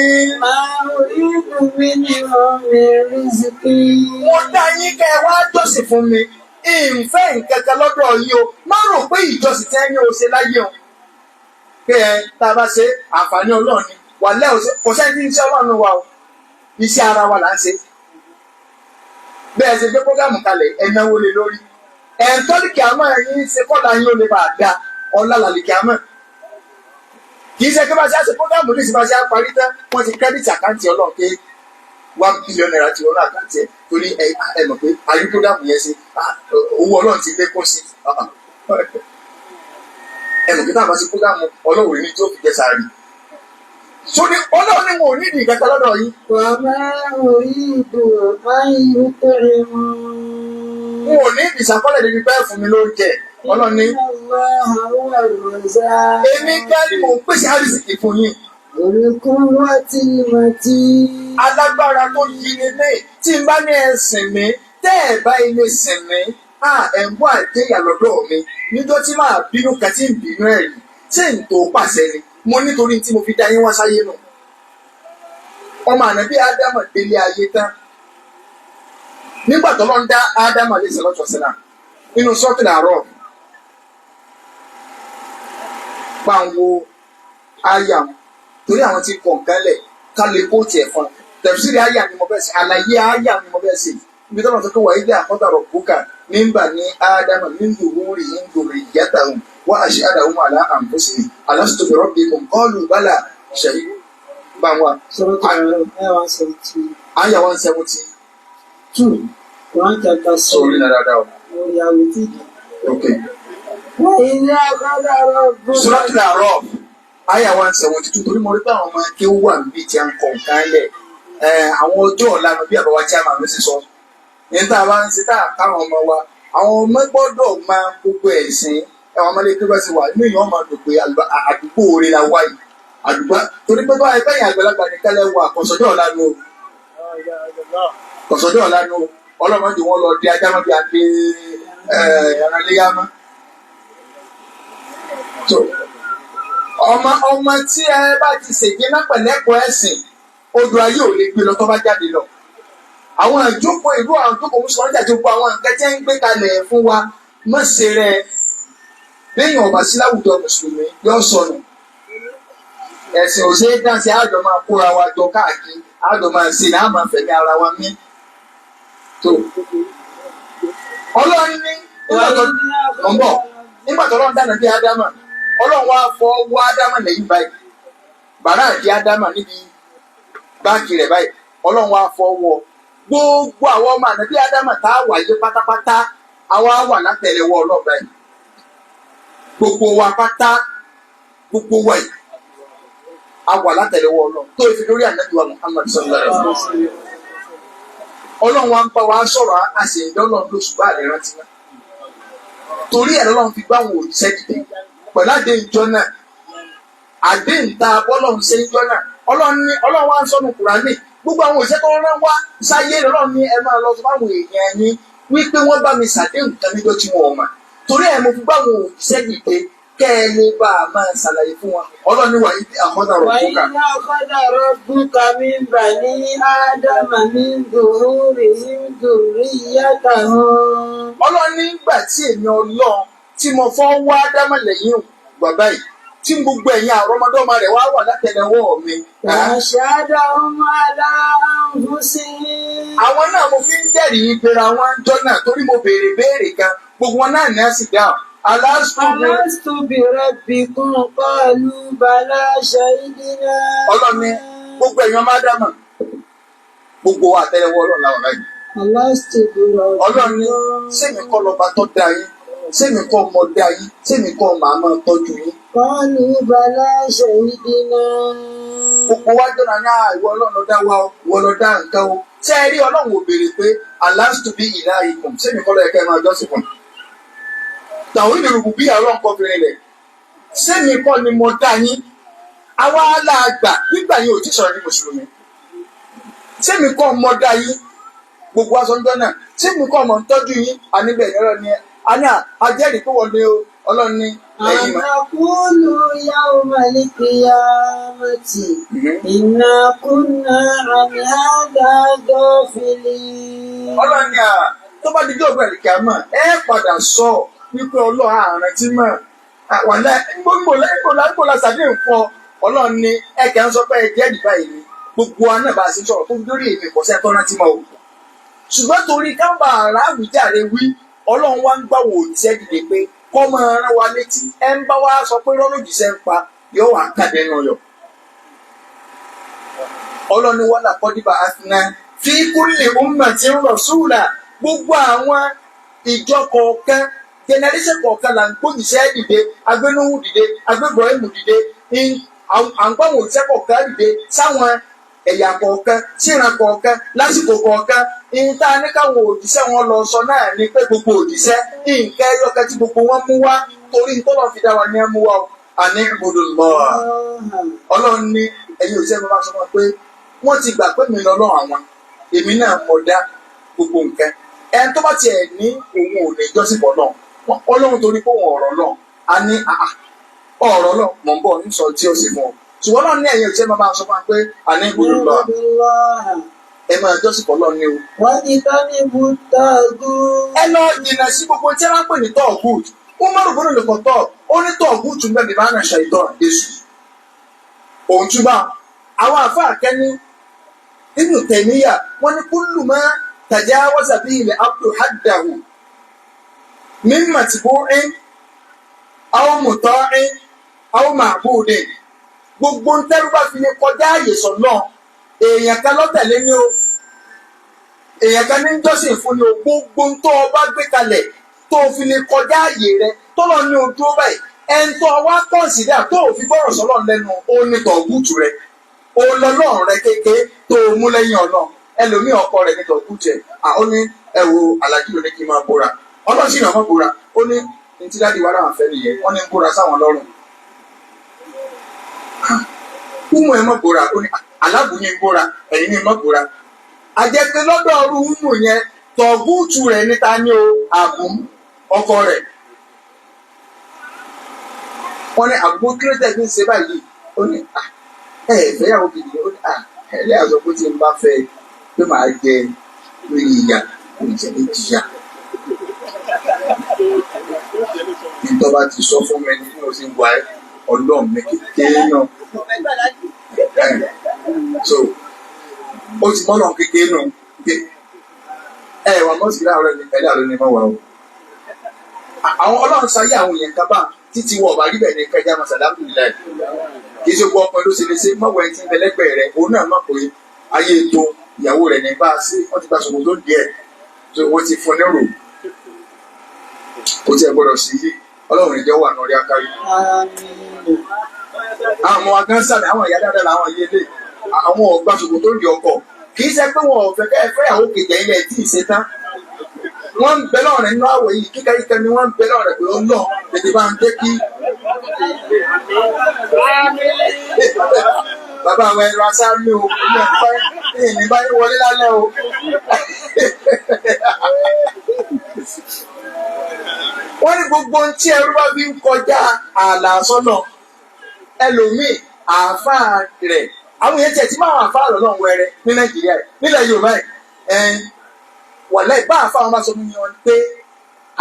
ما أريد منهم من رزق. Mo dá yín kẹ́ ẹ wá jọ́sìn fún mi, ìfẹ́ nǹkan kan lọ́dọ̀ yín o. Má rò pé ìjọsìn tẹ́ ní o ṣe láyé o pé ẹ tá a bá ṣe àǹfààní ọlọ́run ni wà lẹ́ òṣè. Kò sẹ́ni tí ń ṣe ọlọ́run wa o, iṣẹ́ ara wa là ń ṣe. Bẹ́ẹ̀ ṣe gbé program kalẹ̀, ẹ náwó lé lórí ẹ̀ ń tọ́lìkì àmọ́ ẹ̀yìn ṣe kọ́lá yín ó lè bá a da ọ̀la làlìkì àmọ́. Kì í ṣe pé bá ṣe á ṣe program ní ìsìn, bá ṣe á parí tán, wọ́n ti credit account ọlọ́run pé ₦1 billion ti wọnú account ẹ̀, torí ẹ mọ̀ pé ayé program yẹn ṣe owó ọlọ́run ti lékún sí. Ẹ mọ̀ pé táwọn bá ṣe program ọlọ́run ní tí ó fi jẹ sàárì sóní. Ọlọ́run ni wọn ò ní ìdí ìkẹta lọ́dọ̀ yín. وما أريد أن يطعمون. Wọn ò ní ìdí ìsàkọ́lẹ̀ débi bẹ́ẹ̀ fún mi lóúnjẹ. Ọlọ́run ní إن الله هو الرزاق èmi kárí mò ń pèsè àrísìkì fún yín. ذو القوة المتين. Alágbára tó yí ni mí. Tí n bá ní ẹ sìn mí, tẹ́ ẹ bá ilé sìn mí, à ẹ̀ ń wá àjẹyà lọ́dọ̀ mi níjọ́ tí màá bínú kan tí ń bínú ẹ̀ rí tí n tó pàṣẹ ni mo nítorí tí mo fi dá yín wá sáyé nù. Ọmọ ànábì Ádámà délé ayé tán nígbà tó lọ́n dá Ádámà lè sọ̀rọ̀ sọ̀rọ̀ nínú sọ́ọ̀tì àárọ̀ pàǹwò àyà wọn torí àwọn tí kọ̀ nǹkan lẹ̀ ká lè kó tiẹ̀ fún un. Tafsiri àyà ni mo fẹ́ ṣe, àlàyé àyà ni mo fẹ́ ṣe, ibi tó lọ́n sọ pé wà ilé àkọ́dàrọ̀ bùkà nígbà ní Ádámà min zuhurihim dhurriyyatahum wa ashhadahum ala anfusihim alastu bi rabbikum qalu bala shahidu báwa. Surah Al-Baqarah 172. Àyà 170. Quran chapter Sórí 7. náà dáadáa o. Lórí àwòtí. Ok. وإذ أخذ ربك Suratul A'raf àyà 172, torí mo rí pé àwọn ọmọ akéwù wà níbi tí a ń kọ nǹkan lẹ̀. Àwọn ọjọ́ ọ̀la nu bí àbáwá tí a máa ń ṣe sọ ní tá a bá ń ṣe tá a káwọn ọmọ wa, àwọn ọmọ gbọ́dọ̀ máa gbogbo ẹ̀sìn ẹ̀wọ̀n ọmọdé tó bá ti wà inú èèyàn máa dùn pé àdúgbò oore la wá yìí, àdúgbò torí pé báyìí bẹ́yìn àgbàlagbà nìkan lẹ́ wà. Kọ̀sọ́jọ́ ọ̀la nu o, kọ̀sọ́jọ́ ọ̀la nu o. Ọlọ́mọdé wọn lọ di ajá mọ́ bí adé ẹran léyà mọ́. So ọmọ tí ẹ bá ti ṣègbè pẹ̀lẹ́kọ̀ọ́ ẹ̀sìn, odò ayé ò lè gbé lọ tó bá jáde lọ. Àwọn ìjókòó ìlú, àwọn ìjókòó mùsùlùmí àti gbogbo àwọn nǹkan tí ń gbé kalẹ̀ fún wa mọ̀ ṣe rẹ̀ lẹ́yìn ọ̀bà sí láwùjọ mùsùlùmí yóò sọnù. Ẹ̀sìn ò ṣeé dá sí, àjọ máa kóra wa jọ káàkiri, àjọ máa ṣe ní àmọ́ fẹ̀mí ara wa mí. Tó ọlọ́run ní nígbà tó ń bọ̀, nígbà tó ọlọ́run dáná bí Ádámà, ọlọ́run wá fọ wá Ádámà lẹ́yìn báyìí, bàrá àti Ádámà níbi báàkì rẹ̀ báyìí, ọlọ́run wá fọ wọ gbogbo àwọn ọmọ àná bí Ádámà tá a wà yé pátápátá, àwa wà látẹ̀lẹ́wọ́ ọlọ́run báyìí. Gbogbo wa pátá, gbogbo wa yìí, a wà látẹ̀lẹ́wọ́ ọlọ́run tó fi lórí ànábì wa Muhammad sallallahu alaihi wasallam. Ọlọ́run wa ń bá wa sọ̀rọ̀, a sì ń dọ́lọ́run lóṣù bá àlẹ́ rántí náà. Torí ẹ̀ lọ́lọ́run fi gbá àwọn òṣìṣẹ́ dìde pẹ̀lú àdé ìjọ náà. Àdéhùn tá a bọ́lọ́run ṣe ń jọ́ náà, Ọlọ́run ní Ọlọ́run wá ń sọnù Kùránì, gbogbo àwọn òṣìṣẹ́ tó rán wá sáyé, Ọlọ́run ní ẹ máa lọ sọ fáwọn èèyàn yín wípé wọ́n bá mi ṣàdéhùn kan níjọ́ tí wọn ò mọ̀, torí ẹ̀ mo fi bá àwọn òṣìṣẹ́ dìde kẹ́ ẹ lè bá a máa ṣàlàyé fún wọn. Ọlọ́run ní وإذ أخذ ربك. وإذ أخذ ربك من بني آدم من ظهورهم ذريتهم. Ọlọ́run nígbà tí èmi Ọlọ́run tí mo fọ́ wá Ádámọ̀ lẹ́yìn bàbá yìí, tí gbogbo ẹ̀yin àrọ́mọdọ́mọ rẹ̀ wá wà látẹlẹwọ́ mi. وأشهدهم على أنفسهم. Àwọn náà mo fi ń jẹ́rìí ìpera wọn jọ náà, torí mo béèrè béèrè kan, gbogbo wọn náà ní àsì dáhùn. ألست. ألست بربكم قالوا بلى شهدنا. Ọlọ́run ní gbogbo ẹ̀yin ọmọ Ádámọ̀, gbogbo wa, àtẹlẹwọ́ Ọlọ́run làwọn báyìí. ألست بربكم. Ọlọ́run ní sẹ́mi kọ́ lọ́ba tó dá yín? Sẹ́mi kọ́ mọ dá yín? Sẹ́mi kọ́ màá máa tọ́jú yín? قالوا بلى شهدنا. Gbogbo wa jọ̀nà ní ìwọ Ọlọ́run ló dá wa o, ìwọ ló dá nǹkan o. Ṣé ẹ rí, Ọlọ́run ò béèrè pé ألست بإلهكم, sẹ́mi kọ́ ló yẹ kẹ́ ẹ máa jọ́sìn fún? Tàwọn ìrùkù bí Ọlọ́run kọ́ fi rinlẹ̀, sẹ́mi kọ́ ni mo dá yín? Àwa aláàgbà nígbà yẹn ò tí sọ̀rọ̀ ní mùsùlùmí. Sẹ́mi kọ́ mọ dá yín? Gbogbo aṣọ ń jọ náà, sẹ́mi kọ́ mọ̀ ń tọ́jú yín? Àníbẹ̀ ìrọ̀ ni a ní àjẹ́rìí pé wọ́n ní o. Ọlọ́run ní ẹ̀yìn أن mọ́. تقولوا يوم القيامة إنا كنا عن هذا غافلين. Ọlọ́run ní à tó bá dijọ́ ọ̀gbìn àlìkàmọ́, ẹ padà sọ wípé Ọlọ́run àárín tí mọ̀ wàlẹ́ ńgbò sàdéhùn fún ọ. Ọlọ́run ní ẹ kẹ́ ń sọ pé ẹ jẹ́rìí báyìí ni. Gbogbo wa náà bá a ṣe sọ̀rọ̀ tó fi dórí èmi, kò sẹ́ tọ́ná tí mọ́ o. Ṣùgbọ́n torí kámbà aráàlújàre wí, Ọlọ́run wá ń gbà wò òjíṣẹ́ dìde pé kọ́ máa rán wa létí. Ẹ ń bá wa sọ pé lọ́lọ́jíṣẹ́ ń pa, yóò wá kàdé nù yọ. Ọlọ́run ní ولقد بعثنا في كل أمة رسولا. Gbogbo àwọn ìjọ kọ̀ọ̀kan, generation kọ̀ọ̀kan là ń gbójìṣẹ́ dìde. Agbénúhù dìde, agbébrọ̀hìmù dìde, à ń gbọ́ àwọn òjíṣẹ́ kọ̀ọ̀kan dìde sáwọn ẹ̀yà kọ̀ọ̀kan, síran kọ̀ọ̀kan, lásìkò kọ̀ọ̀kan. Ìyẹn tá a ní káwọn òjíṣẹ́ wọn lọ sọ náà ni pé gbogbo òjíṣẹ́, nǹkan ẹyọkan tí gbogbo wọn mú wá, torí tọ́lọ́ fi dá wa ní ẹ mú wá o, أن اعبدوا الله. Ọlọ́run ní ẹ̀yin òjíṣẹ́ mi, máa sọ fún wọn pé wọ́n ti gbà pé mi lọ́lọ́run àwọn, èmi náà mọ̀ dá gbogbo nǹkan. Ẹni tó bá tiẹ̀ ní òun ò lè jọ́sìn bọ̀ náà Ọlọ́run, torí pé òun ọ̀rọ̀ náà a ní ọ̀rọ̀ náà mọ̀ ń bọ̀ ń sọ tí ó sì fún ọ. Ṣùgbọ́n náà ní ẹ̀yin òjíṣẹ́ mi, máa sọ fún wa pé أن اعبدوا الله, ẹ máa jọ́sìn bọ̀ lọ́ọ̀ ní o. واجتنبوا الطاغوت. Ẹ lọ jìnnà sí gbogbo tí wọ́n pè ní tọ́ọ̀gùt. Umaru bọ́lá lè kọ́ tọ́ ó ní tọ́ọ̀gùt ń bẹ bí máa ń ṣe ìtọ́ èṣù òun túbà. Àwọn àfáà kẹ́ni nínú tẹ̀míyà, wọ́n ní كل ما تجاوز به العبد حده من متبوع أو مطاع أو معبود. Gbogbo ń tẹ́rù bá fi lè kọjá àyè sọ̀nà, èèyàn kan lọ́tẹ̀lé ní o, èèyàn kan ní jọ́sìn fún ni o, gbogbo ń tó o bá gbé kalẹ̀ tó o fi lè kọjá àyè rẹ tọ́lọ̀ ní o dúró báyìí, ẹni tó o wá consider tó o fi gbọ́rọ̀ sọ́lọ̀ lẹ́nu, ó ní tọ̀gùtù rẹ, ó lọ́lọ́run rẹ kékeré tó o mú lẹ́yìn ọ̀nà. Ẹlòmíì, ọkọ rẹ̀ ní tọ̀gùtù ẹ̀. Ó ní ẹ wo alájú ló ní kí n máa bóra. Ọlọ́sìn ìrànwọ́ máa bóra. Ó ní ní tí daddy wa láwọn fẹ́ nìyẹn, wọ́n ní ń bóra sáwọn lọ́rùn. Kúmù ẹ mọ̀ bóra. Ó ní aláàbò ní ń bóra, ẹ̀yin ní mọ̀ bóra. Àjẹpẹ́ lọ́dọ̀ ọrú húmù yẹn, tọ̀gùtù rẹ̀ níta ní o, àbú ọkọ rẹ̀. Wọ́n ní àbú kílódé fi ń ṣe báyìí? Ó ní ẹ ẹ fẹ́yàwó gidi. Ó ní ẹlẹ́yà sọ pé tí n bá fẹ́ pé màá jẹ lórí ìyà, kò ní jẹ́ ní jìyà. Nítorí ti sọ fún mi ní mo sì wà ọlọ́run mi kékeré náà. So ó ti mọ́ kékeré nù ẹ wà mọ́sí láàárọ̀ ní ẹ̀dá ló ní mọ́ wa o. Àwọn Ọlọ́run sáyé àwọn èèyàn kan bá títí wọ ọ̀bà ríbẹ̀ ní kẹjá masalhamdulilayi. Kì í ṣe gbọ́ ọpẹ ló ṣe lè ṣe mọ́wọ́. Ẹni tí ń bẹ lẹ́gbẹ̀ẹ́ rẹ̀, òun náà mọ̀ pé ayé ètò ìyàwó rẹ̀ ní bá a ṣe. Wọ́n ti gba ṣòkò tó díẹ̀ tó wọ́n ti fún nírò, kò tí ẹ gbọ́dọ̀ sí yí. Ọlọ́run ìjọ wà ní orí akárí. Àwọn ọmọ wa gan sàmì, àwọn ìyá dáadáa làwọn yé lé àwọn ọgbà ṣòkò tó di ọkọ̀. Kì í ṣe pé wọn ò fẹ́ kẹ́ ẹ fẹ́yàwó kejì ẹ̀yìn ẹ̀ tí ì ṣe tán. Wọ́n ń bẹ lọ́rẹ̀ nínú àwẹ̀ yìí kíkà kíkà ni wọ́n ń bẹ lọ́rẹ̀ pé ó lọ tètè bá ń jẹ́ kí Bàbá àwọn ẹ̀rọ asámi o, èmi bá yín wọlé lálẹ́ o. Wọ́n ní gbogbo ohun tí ẹrú bá fi ń kọjá ààlà sọ́nà ẹlòmíì àáfàá rẹ̀, àwọn èèyàn tiẹ̀ tí máa wà àáfàá lọ́nà wẹrẹ ní Nàìjíríà yìí, nílẹ̀ Yorùbá yìí, ẹn wàláì bá àáfàá wọn bá sọ fún mi wọn pé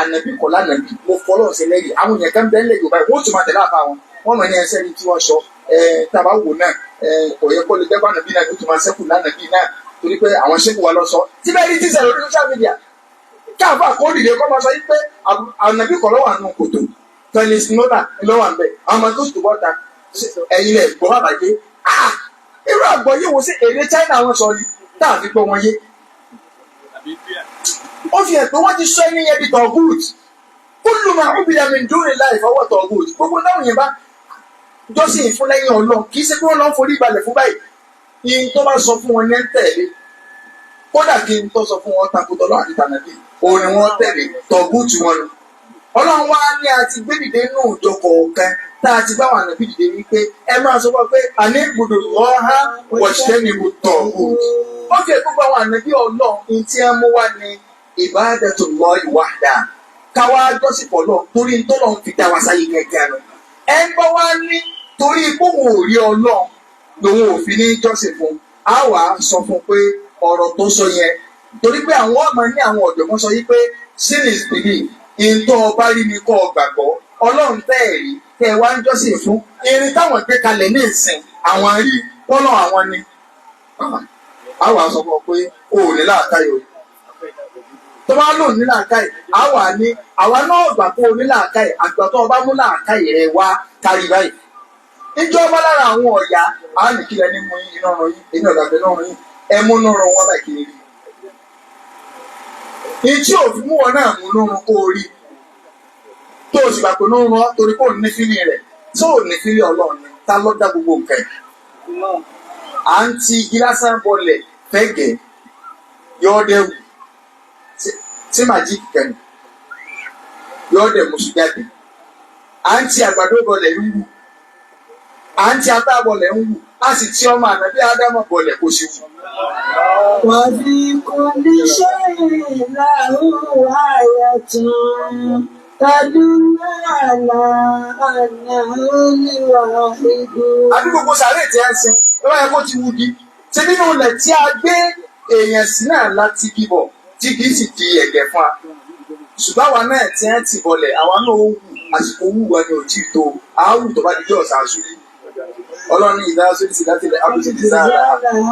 ànàbí kọ̀ lánàbí, mo fọlọ́ ṣe lẹ́yìn àwọn èèyàn kan bẹ́ẹ̀ nílẹ̀ Yorùbá yìí, wọ́n tún máa tẹ̀lé àáfàá wọn, wọ́n mọ̀ ní ẹsẹ̀ ní tí wọ́n sọ tàbá wò náà kò yẹ kó lè jẹ́ ànàbí náà ló tún máa ṣẹ́kù lánàbí náà torí pé àwọn ṣẹ́kù wa lọ sọ síbẹ̀ ní tíṣà lórí social media káàfà kó dìde kọ́ máa sọ yí pé ànàbí kọ̀ lọ́wọ́ àánú kòtò Felix Nola lọ́wọ́ àbẹ̀ àwọn ọmọ tó tó bọ́ta ẹ̀yin lẹ̀ gbọ́ bàbá yé. Irú àgbọ̀ yìí wo sí èdè China wọn sọ ni tá a fi gbọ́ wọn yé. Ó fi hàn pé wọ́n ti sọ ẹni yẹn di tọ̀gùt. Kullu ma ubida min dunillahi fahuwa tọ̀gùt. Gbogbo táwọn yẹn bá jọ́sìn fún lẹ́yìn Ọlọ́run kì í ṣe pé wọ́n lọ ń forí balẹ̀ fún báyìí. Yín tó bá sọ fún wọn yẹn ń tẹ̀lé. Kódà kí n tó sọ fún wọn takùtọ̀ lọ́wọ́ àti tànàbí. Òun ni wọ́n tẹ̀lé tọ̀gùt wọn lọ. Ọlọ́run wá ní a ti gbé dìde nínú ìjọ kọ̀ọ̀kan tá a ti bá wà nàbí dìde wípé ẹ máa sọ fún wa pé àní gbọdọ̀ lọ́ha wọ̀ṣẹ́ ni mo tọ̀ òd. Ó fi gbogbo àwọn ànábì Ọlọ́run ní tí ẹ mú wá ní ibadatullahi wahda káwá jọ́sìn pọ̀ lọ torí ń tọ́lọ́ fi dá wa sáyé gẹ́gẹ́ lọ. Ẹ ń bọ́ wá ní torí kóhùn ò rí Ọlọ́run lòun ò fi ní jọ́sìn fún á wà á sọ fún pé ọ̀rọ̀ tó sọ yẹn torí pé àwọn ọmọ ní àwọn ọ̀jọ̀gbọ́n sọ yí pé sin is belief, ìntọ́ ọba rí ni kọ́ ọ gbàgbọ́. Ọlọ́run tẹ́ ẹ̀ rí tẹ́ ẹ wá ń jọ́sìn fún irin táwọn gbé kalẹ̀ ní ìsìn àwọn rí kọ́lọ̀ àwọn ni. A wà sọ fún ọ pé o ò ní làákàyè o. Tó bá lò ní làákàyè, a wà ní àwa náà gbà pé o ní làákàyè, àgbà tó o bá mú làákàyè rẹ wá kárí báyìí. Ìjọba lára àwọn ọ̀yà á ní kílẹ̀ ní mú yín iná run yín, èmi ọ̀gá pé iná run yín, ẹ mú iná run wọn báyìí kiri. Ìtí òfin mú wọn náà mú lórun kó o rí tó o sì gbà pé ló ń rán torí kò ní fílì rẹ̀ tó o ní fílì Ọlọ́run ni ta ló dá gbogbo nǹkan yìí. À ń ti igi lásán bọlẹ̀ fẹ́gẹ̀ẹ́ yọ́ọ́ dẹ̀ wù tí màjíìkì kẹ́ni yọ́ọ́ dẹ̀ mùsùn jáde. À ń ti àgbàdo bọlẹ̀ ń wù, à ń ti ata bọlẹ̀ ń wù, a sì ti ọmọ ànábí Ádámọ̀ bọlẹ̀ kò sì wù. وفي كل شيء له آية تدل على أنه الواحد. Àbí gbogbo sàárè tí a ń sin lọ́wọ́ yẹ kó ti wù di ṣé nínú ilẹ̀ tí a gbé èèyàn sí náà láti kíbọ̀ tí kì í sì di ẹ̀gẹ̀ fún wa, ṣùgbọ́n àwa náà tí a ti bọlẹ̀ àwa náà ó wù, àsìkò wù wa ni ò tí ì tó àáwù tó bá di jọ́ ọ̀sán àṣírí. Ọlọ́run ìdá sórí sí láti ilẹ̀ àbùsí ti sára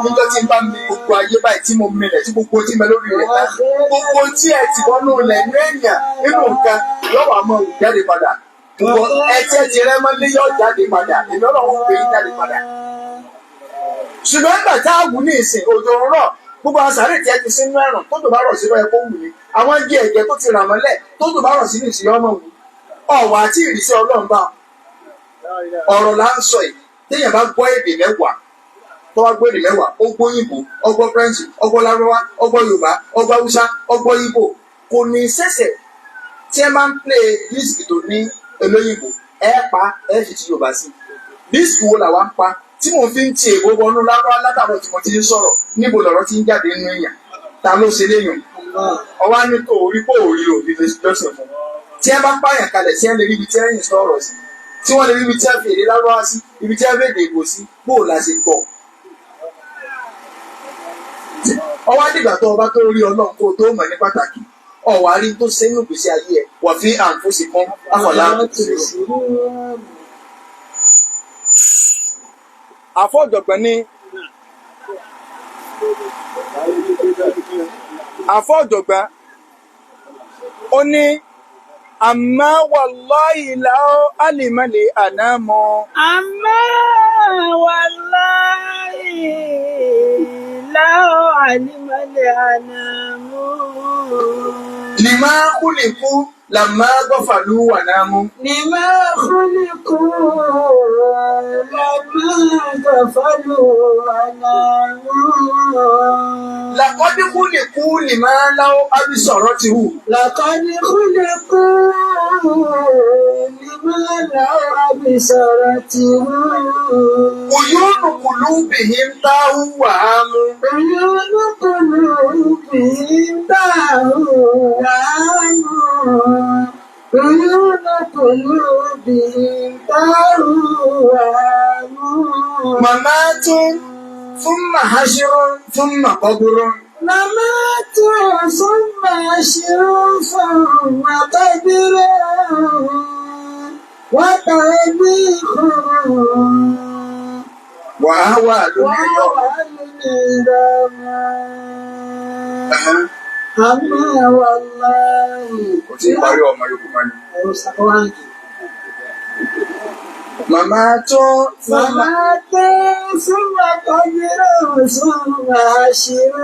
níjọ́ tí n bá mi gbogbo ayé báyìí tí mo milẹ̀ tí gbogbo tí ń bẹ lórí rẹ̀ tán, gbogbo tí ẹ ti bọ́nú ilẹ̀ ní èèyàn nínú nǹkan yóò wá mọ jáde padà, gbogbo ẹtí ẹ ti rẹ mọ́lé yóò jáde padà, èmi Ọlọ́run gbé yín jáde padà. Ṣùgbọ́n nígbà tá a wù ní ìsìn òjò ń rọ̀, gbogbo àwọn sàárè tí ẹ ti sínú ẹ̀rùn tó tó bá rọ̀ sí lọ́yẹ kó wù ní àwọn igi ẹ̀gẹ́ tó ti rà mọ́lẹ̀ tó tó bá rọ̀ sí ní ìsìn ọmọ wù ọ̀wà àti ìrísí Ọlọ́run bá ọ̀rọ̀ là ń sọ yìí. Téèyàn bá gbọ́ èdè mẹ́wàá, tó bá gbọ́ èdè mẹ́wàá, ó gbọ́ òyìnbó, ó gbọ́ French, ó gbọ́ Lárúbáwá, ó gbọ́ Yorùbá, ó gbọ́ Haúsá, ó gbọ́ Ìgbò, kò ní ṣẹ̀ṣẹ̀ tí ẹ máa ń play disc tó ní olóyìnbó ẹ pa ẹ fi ti Yorùbá sí. Disc wo làwa ń pa tí mò ń fi ń ti èbó wọnú Lárúbáwá látàwọn tí mo ti ń sọ̀rọ̀? Níbo lọ̀rọ̀ ti ń jáde nínú èèyàn? Ta ló ṣe léyìn? Ọwọ́ á ní tó orí kó orí òbí lọ́sẹ̀ fún tí ẹ bá pààyàn kalẹ̀ tí ẹ lè rí ibi tí ẹ yìn sọ̀rọ̀ sí, tí wọ́n lè rí ibi tí ẹ fi èdè Lárúbáwá sí, ibi tí ẹ fi èdè Ìgbò sí, bóò la ṣe gbọ́. Ọwọ́ àdìgbà tó ọba tó rí Ọlọ́run kó o tó mọ̀ ní pàtàkì ọ̀wá rí tó ṣe nínú ìgbésí ayé ẹ̀ wà fi àǹfóṣe kan àfọlá. Àfọ̀jọ̀gbọ́n ní àfọ̀jọ̀gbọ́n ó ní àmọ́ wallahi law alimali ànámọ́. أما والله لو علم الأنام Lima khuliqu lamma ghafalu wa namu. لما خلقوا لما غفلوا وناموا. Laqad khuliqu lima law absaratihu. لقد خلقوا لما لو أبصرته. عيون قلوبهم táhù wàhámú. عيون قلوبهم تاهوا وهاموا. عيون قلوبهم تاهوا وهاموا. ممات ثم حشر ثم قبر. ممات ثم حشر ثم قبر وتوبيخ Wàá wà lónìí yọ. وأهوال العظام. أما والله. Kò tí ì parí ọmọ yòókù mọ́ ni. ممات ثم ممات ثم قبر ثم حشر.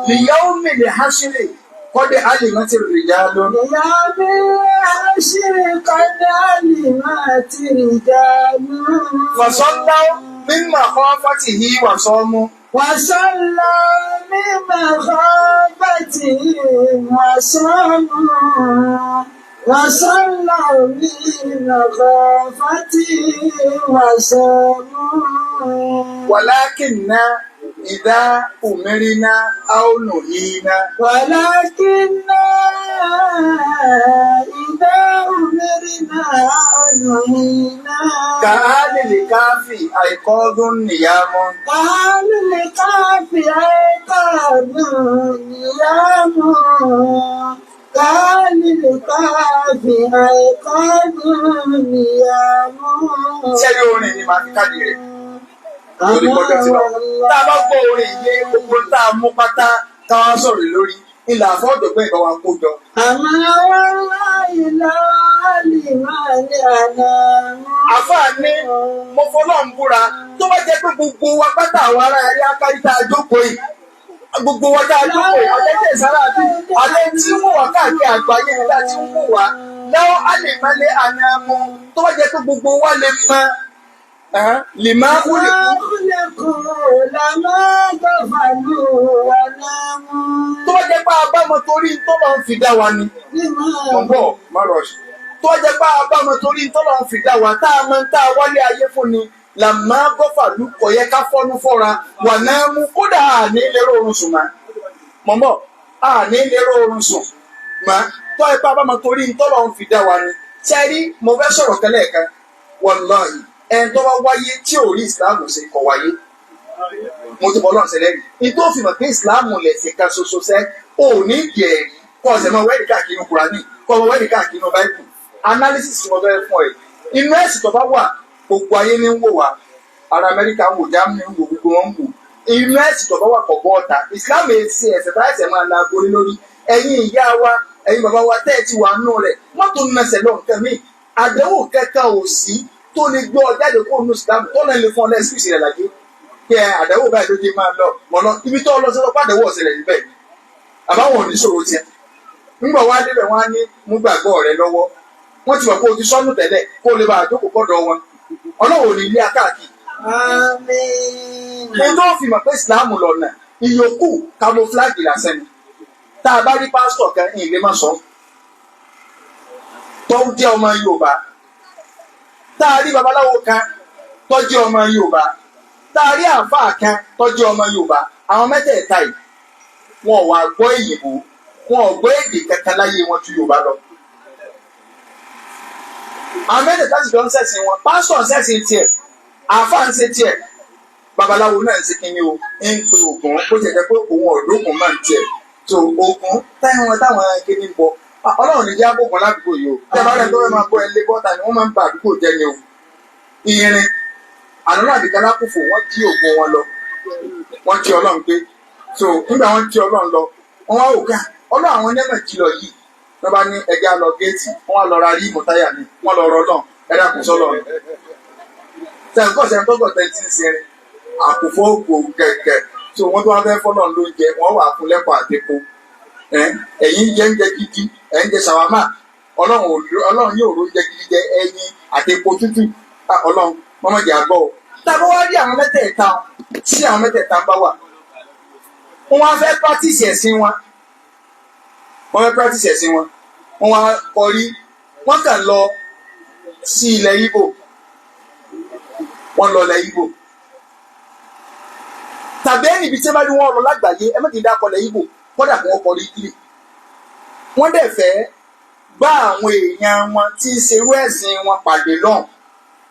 ليوم الحشر قد علمت الرجال. ليوم الحشر قد علمت رجال. فصلوا من مخافته وصاموا. وصلوا من مخافته وصاموا، وصلوا من مخافته وصاموا. ولكننا إذا أمرنا أو نهينا. ولكننا إذا أمرنا أو نهينا. كأهل الكهف أيقاظ نيام. كأهل الكهف أيقاظ نيام، كأهل الكهف أيقاظ نيام. Sẹ́ni orin ni màá fi káàdì rẹ̀ lórí kọjá tí lọ. Tá a bá gbọ́ orin yìí, gbogbo tá a mú pátá táwa sọ̀rọ̀ lórí ilà àfọ́dọ̀gbẹ́ ìbá wa kó jọ. أما والله لو علم الأنام. Àfáà ní mo fọlọ́run búra, tó bá jẹ́ pé gbogbo wa pátá àwọn ará ayé akárí tá a jókòó yìí, gbogbo wa tá a jókòó yìí, àtẹ́tẹ́ ìsára àbí àtẹ́ tí ń wò wá káàkiri àgbáyé nígbà tí ń wò wá lọ́wọ́ á lè má lé àná mọ́, tó bá jẹ́ pé gbogbo wa lè mọ lè má kú lè kú. خلقوا لما غفلوا وناموا. Tó bá jẹ́ pé a bá mọ torí tó lọ́n fi dá wa ni. لما Mọ̀ ń bọ̀, má rush. Tó bá jẹ́ pé a bá mọ torí tó lọ́n fi dá wa, tá a mọ tá a wálé ayé fún ni, làmá gọ́fà lù kọ̀ yẹ ká fọ́nú fọ́ra wà náà mú, kódà àní lérò oorun sùn mọ́. Mọ̀ ń bọ̀, àní lérò oorun sùn mọ́ tó ẹ pé a bá mọ torí tó lọ́n fi dá wa ni. Sẹ́rí, mo fẹ́ sọ̀rọ̀ tẹ́lẹ̀ kan, wàláhì, ẹni tó bá wáyé tí ò rí ìsìláàmù ṣe kọ̀ wáyé. Mo ti bọ́ lọ́n ṣẹlẹ̀ rí ní tó fi mọ̀ pé ìsìláàmù lẹ̀sìn kan ṣoṣo sẹ́ ò ní ìdí ẹ̀rí kọ́ ọ̀sẹ̀ mọ́ wẹ́ẹ̀dì káàkiri inú Kùránì, kọ́ ọmọ wẹ́ẹ̀dì káàkiri inú Báíbù. Analysis tí mo fẹ́ fún ẹ, inú ẹ̀sìn tó bá wà, gbogbo ayé ní ń wò wá, ara Amẹ́ríkà ń wò, Germany ń wò, gbogbo wọn ń wò. Inú ẹ̀sìn tó bá wà kọ̀ bọ́ ọ̀tà. Ìsìláàmù èsì ẹ̀sẹ̀ tá ẹ̀sẹ̀ máa la agorí lórí. Ẹ̀yin ìyá wa, ẹ̀yin bàbá wa tẹ́ ẹ ti wà nù rẹ̀, mọ́tò nẹsẹ̀ lọ nǹkan míì, àdánwò kẹta ò sí tó lè gbọ́ ọ jáde kó nù ìsìláàmù tó lè fún ọ lẹ́sìkìsì rẹ̀ láyé kí ẹ àdánwò báyìí ló dé máa lọ mọ̀ lọ ibi tó lọ sọ́dọ̀ pàdánwò ọ̀sẹ̀lẹ̀ níbẹ̀ ni àbáwọn ò ní ṣòro tiẹ̀. Ńgbà wá débẹ̀, wọ́n á ní mú gbàgbọ́ rẹ lọ́wọ́. Wọ́n ti mọ̀ pé o ti sọ́nù tẹ́lẹ̀ kó o lè bá àjókòó kọ́dọ̀ wọn. Ọlọ́run ò ní ilé akáàkiri. آمين. Ní tó fi mọ̀ pé ìsìláàmù lọ́nà, ìyókù camouflage lásán ni. Tá a bá rí pásítọ̀ kan ní ilé má sọ tó ń jẹ́ ọmọ Yorùbá, tá a rí babaláwo kan tó jẹ́ ọmọ Yorùbá, tá a rí àáfàá kan tó jẹ́ ọmọ Yorùbá, àwọn mẹ́tẹ̀ẹ̀ta yìí, wọn ò wá gbọ́ èyìnbó, wọn ò gbọ́ èdè kankan láyé wọn ju Yorùbá lọ. Àwọn mẹ́tẹ̀ẹ̀ta sì jọ ń ṣẹ̀sìn wọn. Pásítọ̀ ń ṣẹ̀sìn tiẹ̀, àáfàá ń ṣe tiẹ̀, babaláwo náà ń ṣe kíni o, ń pe Ògún, bó ti jẹ́ pé òun ọ̀dọ́gùn máa ń tiẹ̀ tó Ògún táwọn wọn táwọn kíní ń bọ. Ọlọ́run ní jẹ́ àbòkùn ládùúgbò yìí o. Tẹ́ bá rẹ̀ tó fẹ́ máa bọ́ ẹ lé bọ́ta ni wọ́n máa ń ba àdúgbò jẹ́ ni o. Irin àná àbíkálá kùfò, wọ́n jí Ògún wọn lọ, wọ́n jí Ọlọ́run gbé. So nígbà wọ́n jí Ọlọ́run lọ, wọ́n wá òkè Ọlọ́run àwọn ẹlẹ́mọ̀ jí lọ yìí, wọ́n bá ní ẹja lọ géètì, wọ́n wá lọ ra ríìmù táyà mi, wọ́n lọ rọ náà ẹ̀dá kò sọ́lọ́ tẹ̀kọ́ sẹ́ńtọ́gọ̀ tẹ̀ tí ń sin àkùfọ́ ògbò kẹ̀kẹ́. So wọ́n tó wá fẹ́ fọ́lọ́run lóúnjẹ, wọ́n wà fún lẹ́kọ̀ọ́ àtẹ́kọ́. Ẹ̀yin jẹ́ ń jẹ gidi, ẹ̀ ń jẹ ṣàwámà, Ọlọ́run yóò ró jẹ gidi jẹ ẹyin àti epo tútù. Ọlọ́run mọ́mọ́jà gbọ́ o. Tá a bá wá rí àwọn mẹ́tẹ̀ẹ̀ta tí àwọn mẹ́tẹ̀ẹ̀ta bá wà, wọ́n wá fẹ́ practice ẹ̀sìn wọn, wọ́n fẹ́ practice ẹ̀sìn wọn, wọ́n wá kọrí, wọ́n kàn lọ. sí ilẹ̀ Ìgbò, wọ́n lọ ilẹ̀ Ìgbò tàbí ẹni ibi tí wọ́n bá ní wọ́n lọ lágbàáyé, ẹ méjì dákọ̀ ilẹ̀ Ìgbò, kódà kí wọ́n kọ́ ní Italy. Wọ́n dẹ̀ fẹ́ bá àwọn èèyàn wọn tí ń ṣerú ẹ̀sìn wọn pàdé lọ́hùn,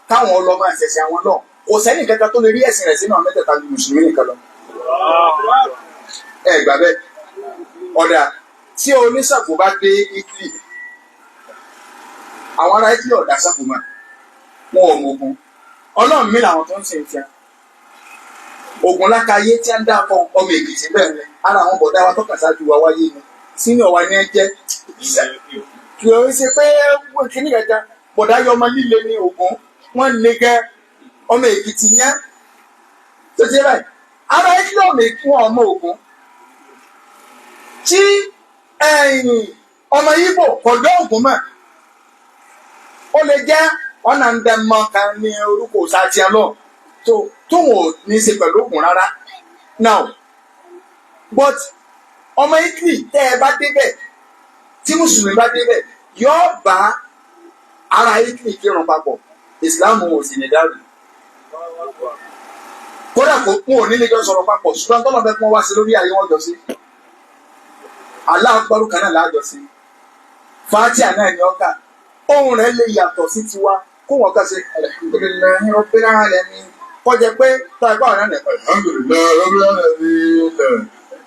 káwọn ọlọ́mọ ẹ̀sẹ̀sẹ̀ àwọn lọ́hùn. Kò sẹ́ni kankan tó lè rí ẹ̀sìn rẹ̀ sínú àwọn mẹ́tẹ̀ẹ̀ta ju mùsùlùmí nìkan lọ. Ẹ gbà bẹ́ẹ̀. Ọ̀dà tí oníṣàkó bá dé Italy, àwọn ará Italy ọ̀dà Ṣàngó mọ́, wọn ò mọ ogun. Ọlọ́run mi làwọn tó ń sìn tíá ogun lákàyé tí a ń dáko. Ọmọ Èkìtì bẹ́ẹ̀ ni ara àwọn bọ̀dá wa tọ́ka ṣáájú wa wáyé ni sínú ọ̀wá ni ẹ jẹ́. Kì í ṣe pé kíní kankan, bọ̀dá yọ ọmọ líle ní ogun, wọ́n le gẹ́. Ọmọ Èkìtì yẹn tó ṣe báyìí, ara Italy ọmọ Èkìtì wọn ọmọ ogun tí ẹ̀yìn ọmọ Ìgbò kọ̀dọ̀ ògùn mọ̀, ó lè jẹ́ ọ̀nà ndẹ̀mọ̀ kan ní orúkọ òsàtìyàn lọ tó tóun ò ní í ṣe pẹ̀lú ògùn rárá now. But ọmọ Italy, tẹ́ ẹ bá débẹ̀, tí mùsùlùmí bá débẹ̀, yóò bá ara Italy kírun papọ̀, Ìsìláàmù ò sì ní dàrú. Kódà kò kún òní lè jọ sọ̀rọ̀ papọ̀, ṣùgbọ́n tọ́lọ̀ fẹ́ kí wọ́n wá sí lórí ayé wọn jọ sí aláàgbọ́rù kan náà láàjọ sí fatia náà ní ọkà, ohun rẹ̀ lè yàtọ̀ sí tiwa, kó wọn kà sí alhamdulillahi rabbil alamin, kọjá pé tá a gbọ́ ọ̀rẹ́ rẹ̀ alhamdulillahi rabbil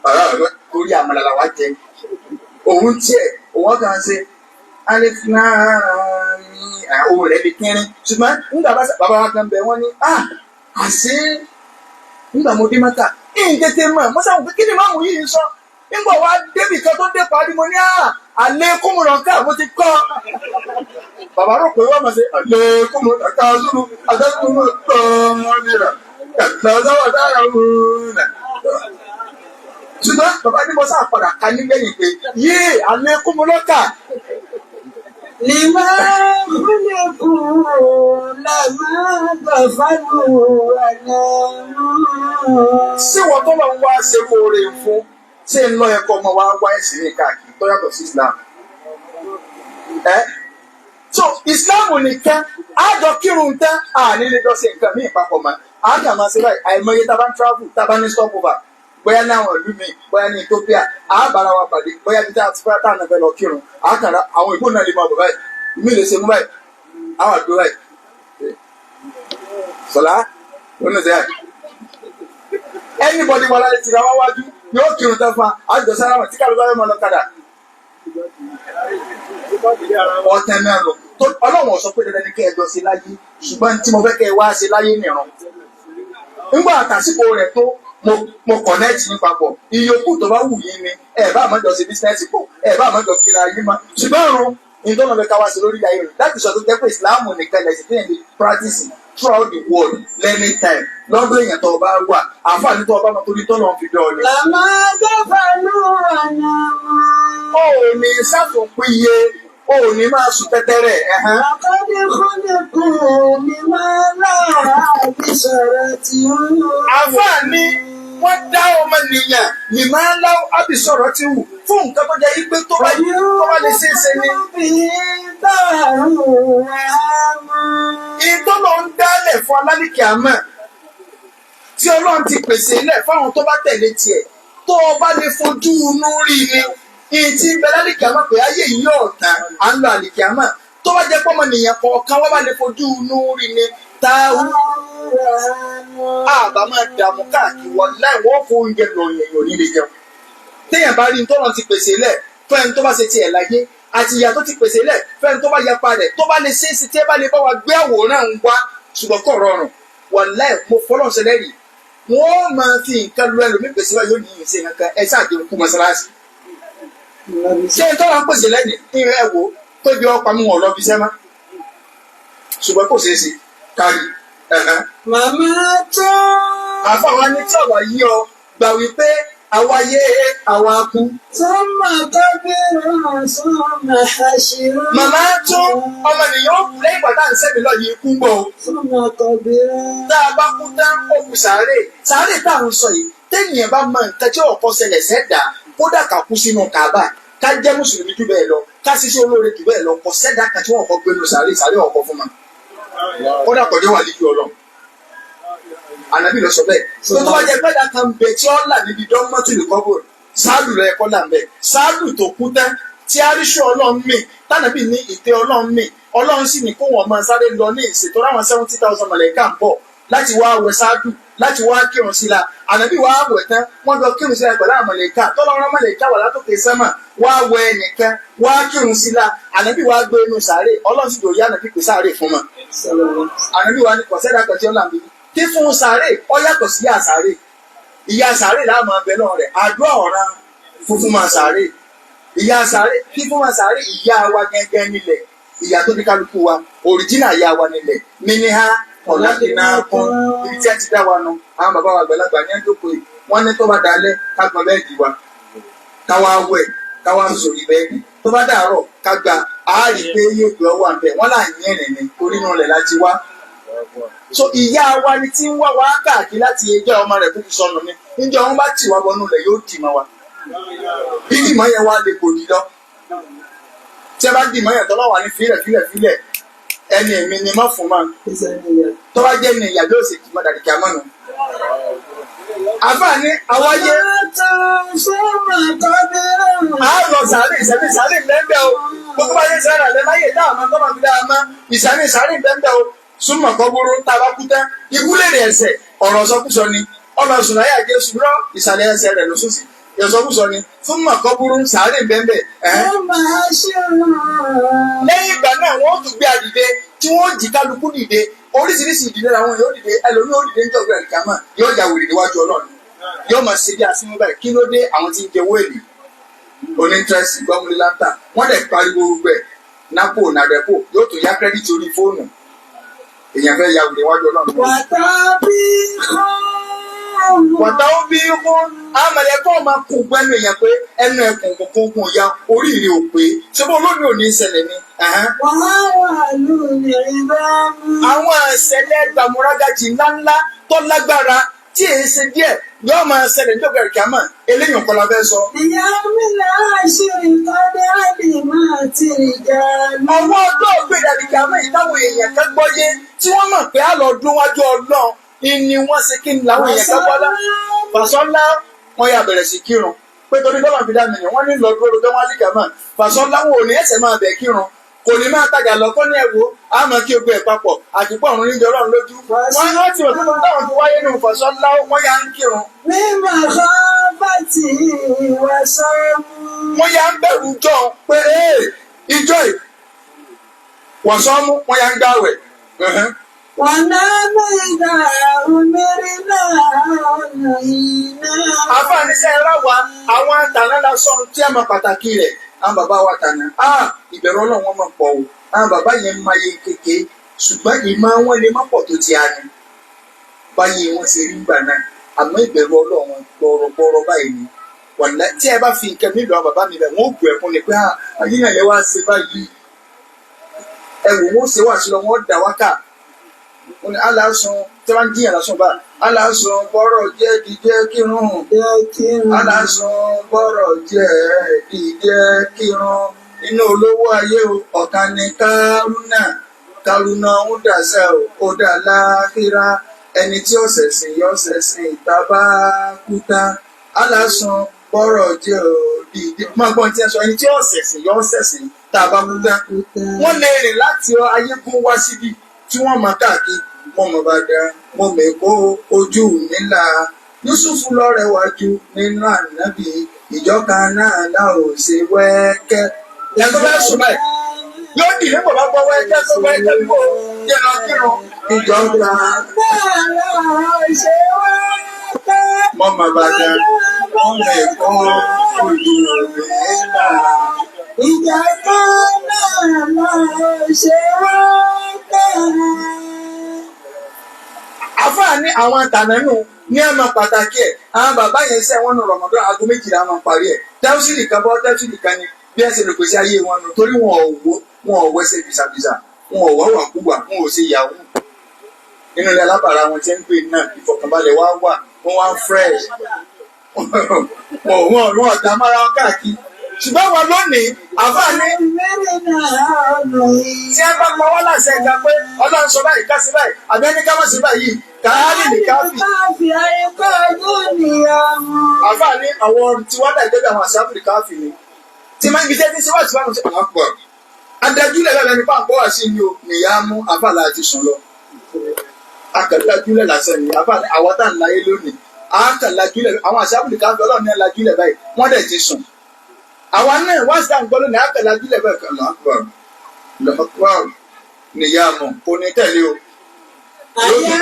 alamin torí àmàlà làwa jẹ, òun tiẹ̀ òun kàn ṣe alif lam mim, ohun rẹ̀ lè kẹrin. Ṣùgbọ́n nígbà bàbá wa kan bẹ̀ wọ́n ní àṣé nígbà mo dé Mẹ́kà ń tètè mọ̀ mo sáwọn pé kí ni máàmù yìí ń sọ. Nígbà wa débì kan tó dé parí, mo ní àlékúmùrànká mo ti kọ́. Bàbá rò pé wọ́n mọ̀ sí àlékúmùrànká sùúrù àtẹ́kùnmùrànká kàtàkùnmùrànká. Ṣùgbọ́n bàbá ní mo sáà padà ká nígbẹ̀yìn pé yéè àlékúmùrànká. لما خلقوا لما غفلوا وناموا. Ṣé wọ́n tó lọ ń wá ṣe oore fún, ṣé ń lọ ẹ̀kọ́ ọmọ wa wá ẹ̀sìn ní káàkiri tó yàtọ̀ sí Islam? Ẹ́ so Islam nìkan àjọ kírun tán, àní lè jọ ṣe nǹkan míì papọ̀ mọ́, àjọ máa ṣe báyìí. Àìmọye tá a bá ń travel, tá a bá ní stopover, bóyá ní àwọn ìlú mi, bóyá ní Ethiopia, a bára wa pàdé, bóyá bí tá a ti fẹ́ tá a náà fẹ́ lọ kírun, àkàrà àwọn ìbò náà lè máa bọ̀ báyìí, ìmí lè ṣe mú báyìí, àwọn àdúrà báyìí sọlá ó ní sẹ́yà anybody wà lálẹ́ tìrẹ wá wájú yóò kírun tán fún wa, àjọ sálámà tí kálukú bá fẹ́ máa lọ kàdà ọ̀tẹ̀ náà lọ tó. Ọlọ́run sọ pé dandan ni kẹ́ ẹ jọ sí láyé, ṣùgbọ́n tí mo fẹ́ kẹ́ ẹ wá sí láyé nìran nígbà àtàsìkò rẹ̀ tó mo connect ní papọ̀. Ìyókù tó bá wù yín ni ẹ bá àmọ́jọ ṣe business pọ̀, ẹ bá àmọ́jọ kíra yín mọ́, ṣùgbọ́n àrùn ìtọ́nà fẹ́ ká wá sí lórí ayé rẹ̀ láti sọ tó jẹ́ pé ìsìláàmù nìkan lẹ̀sìn tí èèyàn lè practice throughout the world learning time lọ́dún èèyàn tó bá wà àǹfààní tó bá mọ torí tọ́lọ́ fi dán ọ ni. لما غفلوا وناموا. Ó ò ní sàtúnpéye, ó ò ní máa sùn tẹ́tẹ́rẹ̀ ẹ̀hán. لقد خلقوا لما لا بشرة. Àǹfààní wọ́n dá ọmọnìyàn ní máa ń láwọ́ àbísọ̀rọ̀ ti wù fún nǹkan tó jẹ́ yí pé tó bá lè ṣeé ṣe ni. Ìtọ́lọ̀ ń dálẹ̀ fún alálìkí àmọ́ tí Ọlọ́run ti pèsè ilẹ̀ fáwọn tó bá tẹ̀lé tiẹ̀, tó o bá lè fojú inú rí ni ìyí tí ń bẹ lálìkí àmọ́ pé ayé yìí ọ̀tàn à ń lọ àlìkí àmọ́, tó bá jẹ́ pọ́mọnìyàn kọ̀ọ̀kan wọ́n bá lè fojú inú rí ni táwọn àbá máa dààmú káàkiri wọn láì wọ́n fún oúnjẹ lọ èèyàn ò ní lè jẹun. Téèyàn bá rí tọ́lọ́ ti pèsè lẹ̀ fẹ́ni tó bá ṣe tiẹ̀ láyé àti ìyà tó ti pèsè lẹ̀ fẹ́ni tó bá yapa rẹ̀, tó bá lè ṣe é sí tí ẹ bá lè bá wa gbé àwòrán ń wá, ṣùgbọ́n kò rọrùn. Wàláì mo fọlọ́ ṣẹlẹ̀ rí, wọ́n máa fi nǹkan lu ẹlòmíì pèsè wáyé, yóò ní ìṣe nǹkan ẹ sáà jẹun kú mọ́ṣáláṣí. Ṣé n tọ́lá ń pèsè lẹ́nìí ní ẹ wò tó ibi ọ̀pá mú wọn lọ fi sẹ́má, ṣùgbọ́n kò ṣeé ṣe kárí ẹ̀hán. Màmá tó. Àfàwọn ní tí ọ̀rọ̀ yí ọ gbà wípé àwa yé àwa kú. Sọ́mà kábírù sọ́mà àṣírù. Màmá tún ọmọnìyàn ó kú lẹ́yìn ìgbà tá à ń sẹ́mi lọ yìí, ikú ń bọ̀ o. Sọ́mà kábírù. Tá a bá kú tán, ó kù sàárè. Sàárè tá à ń sọ yìí, téèyàn bá mọ nǹkan tí ọ̀pọ̀ ṣẹlẹ̀ sẹ́dá, kódà ká kú sínú Kàábà ká Ká jẹ́ mùsùlùmí jù bẹ́ẹ̀ lọ, ká ṣiṣẹ́ olóore jù bẹ́ẹ̀ lọ, kò sẹ́dá kan tí wọ́n kọ́ gbénu sàárè, sàárè ọkọ̀ fún ma. Kódà kọjá wà líjú Ọlọ́run. Ànábì lọ sọ bẹ́ẹ̀. Tó bá jẹ pẹ́ẹ́dà kan bẹ tí ó là níbi dánmọ́tò ìkọ́bù, sáàlù lọ ẹ̀kọ́ là ń bẹ̀. Sáàlù tó kú tán tí aríṣọ Ọlọ́run mì, tánàbì ní ìtẹ́ Ọlọ́run mì, Ọlọ́run sì ní kó wọn máa sáré lọ ní ìṣètò ráwọn 70,000 mọ̀lẹ́kà ń bọ̀ láti wá wẹ sáàdù, láti wá kírun sí la. Ànábì wá wẹ̀ tán, wọ́n jọ kírun sí la pẹ̀lú àwọn mọ̀lẹ́kà. Tọ́lọ́run mọ̀lẹ́kà wà látòkè sẹ́mà wá wẹ ẹnìkan wá kírun sí la. Ànábì wá gbé inú sàárè, Ọlọ́run sì dòrí ànábì pé sàárè fún wọn. Ànábì wá ní kọ̀sẹ́dà kan tí ó là ń bí kí fún sàárè, ó yàtọ̀ sí ìyà sàárè. Ìyà sàárè láàmú abẹ náà rẹ̀, àdúrà ọ̀ràn funfun máa sàárè. Ìyà sàárè, fífún máa sàárè, ìyá wa gẹ́gẹ́ nílẹ̀, ìyá tó ní kálukú wa, òrìjínà ìyá wa nílẹ̀ mímíhá ọ̀làdínà kún ibi tí a ti dá wa nu. Àwọn bàbá wa àgbàlagbà ní ẹjọ́kọ̀ yìí, wọ́n ní tó bá dalẹ̀, ká gbọ́n bẹ́ẹ̀dì wa, ká wá wẹ̀, ká wá sórí bẹ́ẹ̀dì. Tó bá dàárọ̀, ká gba àárí pé yóò gbé ọwọ́ àbẹ̀ wọ́n là ń yẹ̀rìn ní orí inú rẹ̀ láti wá. So ìyá wa ni tí ń wá wa káàkiri láti ẹjọ́ ọmọ rẹ̀ tó ti sọnù ni. Níjọ́ wọn bá tì wá wọnú rẹ̀, yóò dì mọ́ wa. Bí dìmọ́ yẹn wá lè kò dì lọ, tí ẹ bá dìmọ́ yẹn tọ́lọ́ wà ní fílẹ̀ fílẹ̀ fílẹ̀, ẹni èmi ni má fún ma. Tó bá jẹ́ ní ìyá bí ó sì dìmọ́ dàdí kí a mọ̀nà. Àfààní àwáyé a lọ sàárè, ìsàmì sàárè bẹ́ẹ̀ o. Gbogbo bá yẹ sàárè àlẹ́ láyé tá àmọ́ tọ́lọ́ fi dáa mọ́ ìsàmì sàárè bẹ́ẹ̀ o. Súnmọ̀ kọ́ bóró tá a bá kú tán, ikú lè rẹ̀ ẹsẹ̀ ọ̀rọ̀ sọkúsọ ni. Ọlọ́sùn láyà Jésù rọ ìsàlẹ̀ ẹsẹ̀ rẹ̀ lọ́sọ̀sì ìsọkúsọ ni. Súnmọ̀ kọ́ bóró sàárè bẹ́ẹ̀. Lẹ́yìn ìgbà náà, wọ́n tún gbé àdìde tí wọ́n jí kálukú dìde. Oríṣiríṣi ìdílé làwọn yóò dìde. Ẹlòmíì ó dìde ń jọ̀gbìn àlìkámà, yóò ya wèrè níwájú Ọlọ́run, yóò máa ṣe bí asínú báyìí. Kí ló dé? Àwọn tí ń jẹ owó èlé oní interest gbọ́múlé láńtà, wọ́n dẹ̀ pariwo gbogbo ẹ̀ napo nàdẹ́pò, yóò tún yá credit orí fóònù. Èèyàn fẹ́ ya wèrè níwájú Ọlọ́run. Wàtá ó bí kún àmàlẹ́kọ́ máa kún gbẹ́nu èèyàn pé ẹnu ẹ̀kùn kún kún ya oríire ò pé ṣé bó lónìí ò ní ìṣẹ̀lẹ̀ ni. Àwọn ìṣẹ̀lẹ̀ gbàmúrágàjì ńláńlá tó lágbára tí èyí ṣe díẹ̀ yóò máa ṣẹlẹ̀ níjọba ìkàmọ́ eléyìí nǹkan la fẹ́ sọ. Ìyá mi náà ṣe ìkọ́dé àlè máa ti jà ní. Ọwọ́ ọjọ́ ògbéra ìkàmọ́ yìí táwọn èèyàn kan gbọ́yé tí wọ́n mọ̀ pé á lọ dún wájú Ọlọ́run ni wọ́n ṣe kí ni làwọn èèyàn kan gbọ́lá. Fàṣọ́lá wọn yà bẹ̀rẹ̀ sí kírun pé torí bọ́lá fi dá mi nì wọ́n ní lọ dúró lọ́jọ́ wọn àlìkàmọ́. Fàṣọ́lá wọn ò ní ẹsẹ̀ máa bẹ̀ kírun, kò ní máa tajà lọ́kọ́ ní ẹ̀wò àmọ́ kí ogun ẹ̀ papọ̀ àtìpọ̀ ọ̀run níjọ Ọlọ́run lójú. Wọ́n ní wọ́n ti rò pé táwọn fi wáyé nù. Fàṣọ́lá wọ́n yà ń kírun. Mímọ̀ kọ́ bá ti wà sọ́mú. Wọ́n yà ń bẹ̀rù jọ pé ìjọ yìí wọ́n sọ́mú, wọ́n yà ń gbàwẹ̀. Wọ̀nà ìdá òmìnirí náà iná. Àfààní sẹ́ ẹ ráwa àwọn àtàná la sọ tí a máa pàtàkì rẹ̀. Àwọn bàbá wa tàná, ìbẹ̀rù Ọlọ́run wọn máa pọ̀ o. Àwọn bàbá yẹn máa yẹ kéke, ṣùgbọ́n ìmọ̀ wọn lè má pọ̀ tó ti a ni báyìí wọ́n ṣe rí gbà náà, àmọ́ ìbẹ̀rù Ọlọ́run gbọ̀rọ̀gbọ̀rọ̀ báyìí ni. Wàlá tí ẹ bá fi nǹkan mi lọ àwọn bàbá mi bẹ̀, wọ́n ó bu ẹ̀kún ni pé ayé náà yẹ wá ṣe báyìí. Ẹ wò wọ́n ṣe wà sí lọ, wọ́n dà wákà. Wọ́n ní aláṣun tí wọ́n ń jiyàn lásán bá aláṣun bọ́rọ̀ jẹ́ díjẹ́ kírun, aláṣun bọ́rọ̀ jẹ́ díjẹ́ kírun inú olówó ayé o. Ọ̀kan ní kárúnà, kárúnà ń dàṣà o, ó dà láhírá. Ẹni tí ó ṣẹ̀sìn yọ ṣẹ̀sìn ìta bá kú tán. Aláṣun bọ́rọ̀ jẹ́ o díjẹ́ máa gbọ́n tí ẹ sọ, ẹni tí ó ṣẹ̀sìn yọ ṣẹ̀sìn tá a bá kú tán. Wọ́n lè rìn láti ayégún wá síbi tí wọ́n máa káàkiri. Mo mọ̀ Bàdàn, mo mèkó, ojú mi là. Yúsùfù lọ́rẹ̀wájú nínú ànábì, ìjọka náà la ò ṣe wẹ́ẹ́kẹ́. Ìyá tó bá sùn báyìí yóò dì ní bàbá gbọ́ wẹ́ẹ́kẹ́ tó wẹ́ẹ́kẹ́ bí kò jẹ́ lọ kírun ìjọba. Náà la ò ṣe wẹ́ẹ́kẹ́. Mo mọ̀ Bàdàn, mo mèkó, ojú mi là. Ìjọba náà la ò ṣe wẹ́ẹ́kẹ́. Àfààní àwọn àtànánú ní ẹ̀ máa pàtàkì ẹ̀. Àwọn bàbá yẹn sẹ́ wọ́n nu Ramadan, aago 12 máa parí ẹ̀. Tẹ́sílì kan bọ́ tẹ́sílì kan ni bí ẹ ṣe lè pèsè ayé wọn nù, torí wọn ò wó, wọn ò wẹ́sẹ̀ bìsàbìsà, wọn ò wá wàkúwà, wọn ò ṣe yahoo. Nínú ilé alábàárà wọn ti ń gbé náà, ìfọ̀kànbalẹ̀ wá wà, wọ́n wá fresh, wọn ò wọn ò dá mára wọn káàkiri. Ṣùgbọ́n wọn lónìí, àfáà ní tí a bá pa wá láṣẹ ìgbà pé Ọlọ́run sọ báyìí, ká sí báyìí, àbí ẹni ká má sí báyìí, káàlì ní káfí. Àfáà ní àwọn tí wọ́n dà gẹ́gẹ́ bí àwọn àṣàbùrì káfí ni. Tí máa ń gbé jẹ́ síwájú báwọn ṣe àpọ̀. Adájúlẹ̀ bẹ́ẹ̀ ni pàǹpọ̀ wá sí ni o, nìyá mú àfáà láti sùn lọ. Akàlájúlẹ̀ lásán ni àfáà ní àwọn tá à ń láyé lónìí. Akàlájúlẹ̀ àwọn àṣàbùrì káfí Ọlọ́run ní alájúlẹ̀ báyìí, wọ́n dẹ̀ ti sùn. Àwa náà wá sí àǹgbọ́ lónìí, akàlájúlẹ̀ báyìí kan lọ́pọ̀ lọ́pọ̀ nìyá mọ̀ kò ní tẹ̀lé o. Àwọn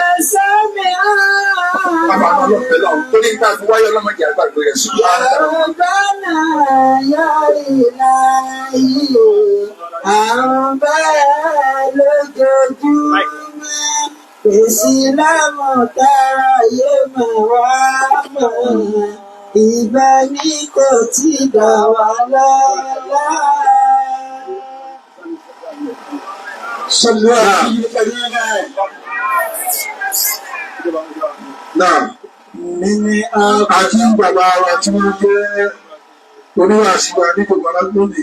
àwọn ọlọ́pẹ́ lọ́wọ́ torí nípa fi wáyé ọlọ́mọdé àgbàgbé rẹ̀ ṣùgbọ́n Rabbana ya Ilahi, à ń bẹ̀ lójoojúmọ́. Ìsìlámù táráyé mọ̀ wá mọ̀, ibẹ̀ ni kò tí dá wa lọ́lá. صلوا على النبي. Náà Mímí àti bàbá wa tí wọ́n jẹ́ oníwàásí wa ní gbogbo alágbóni.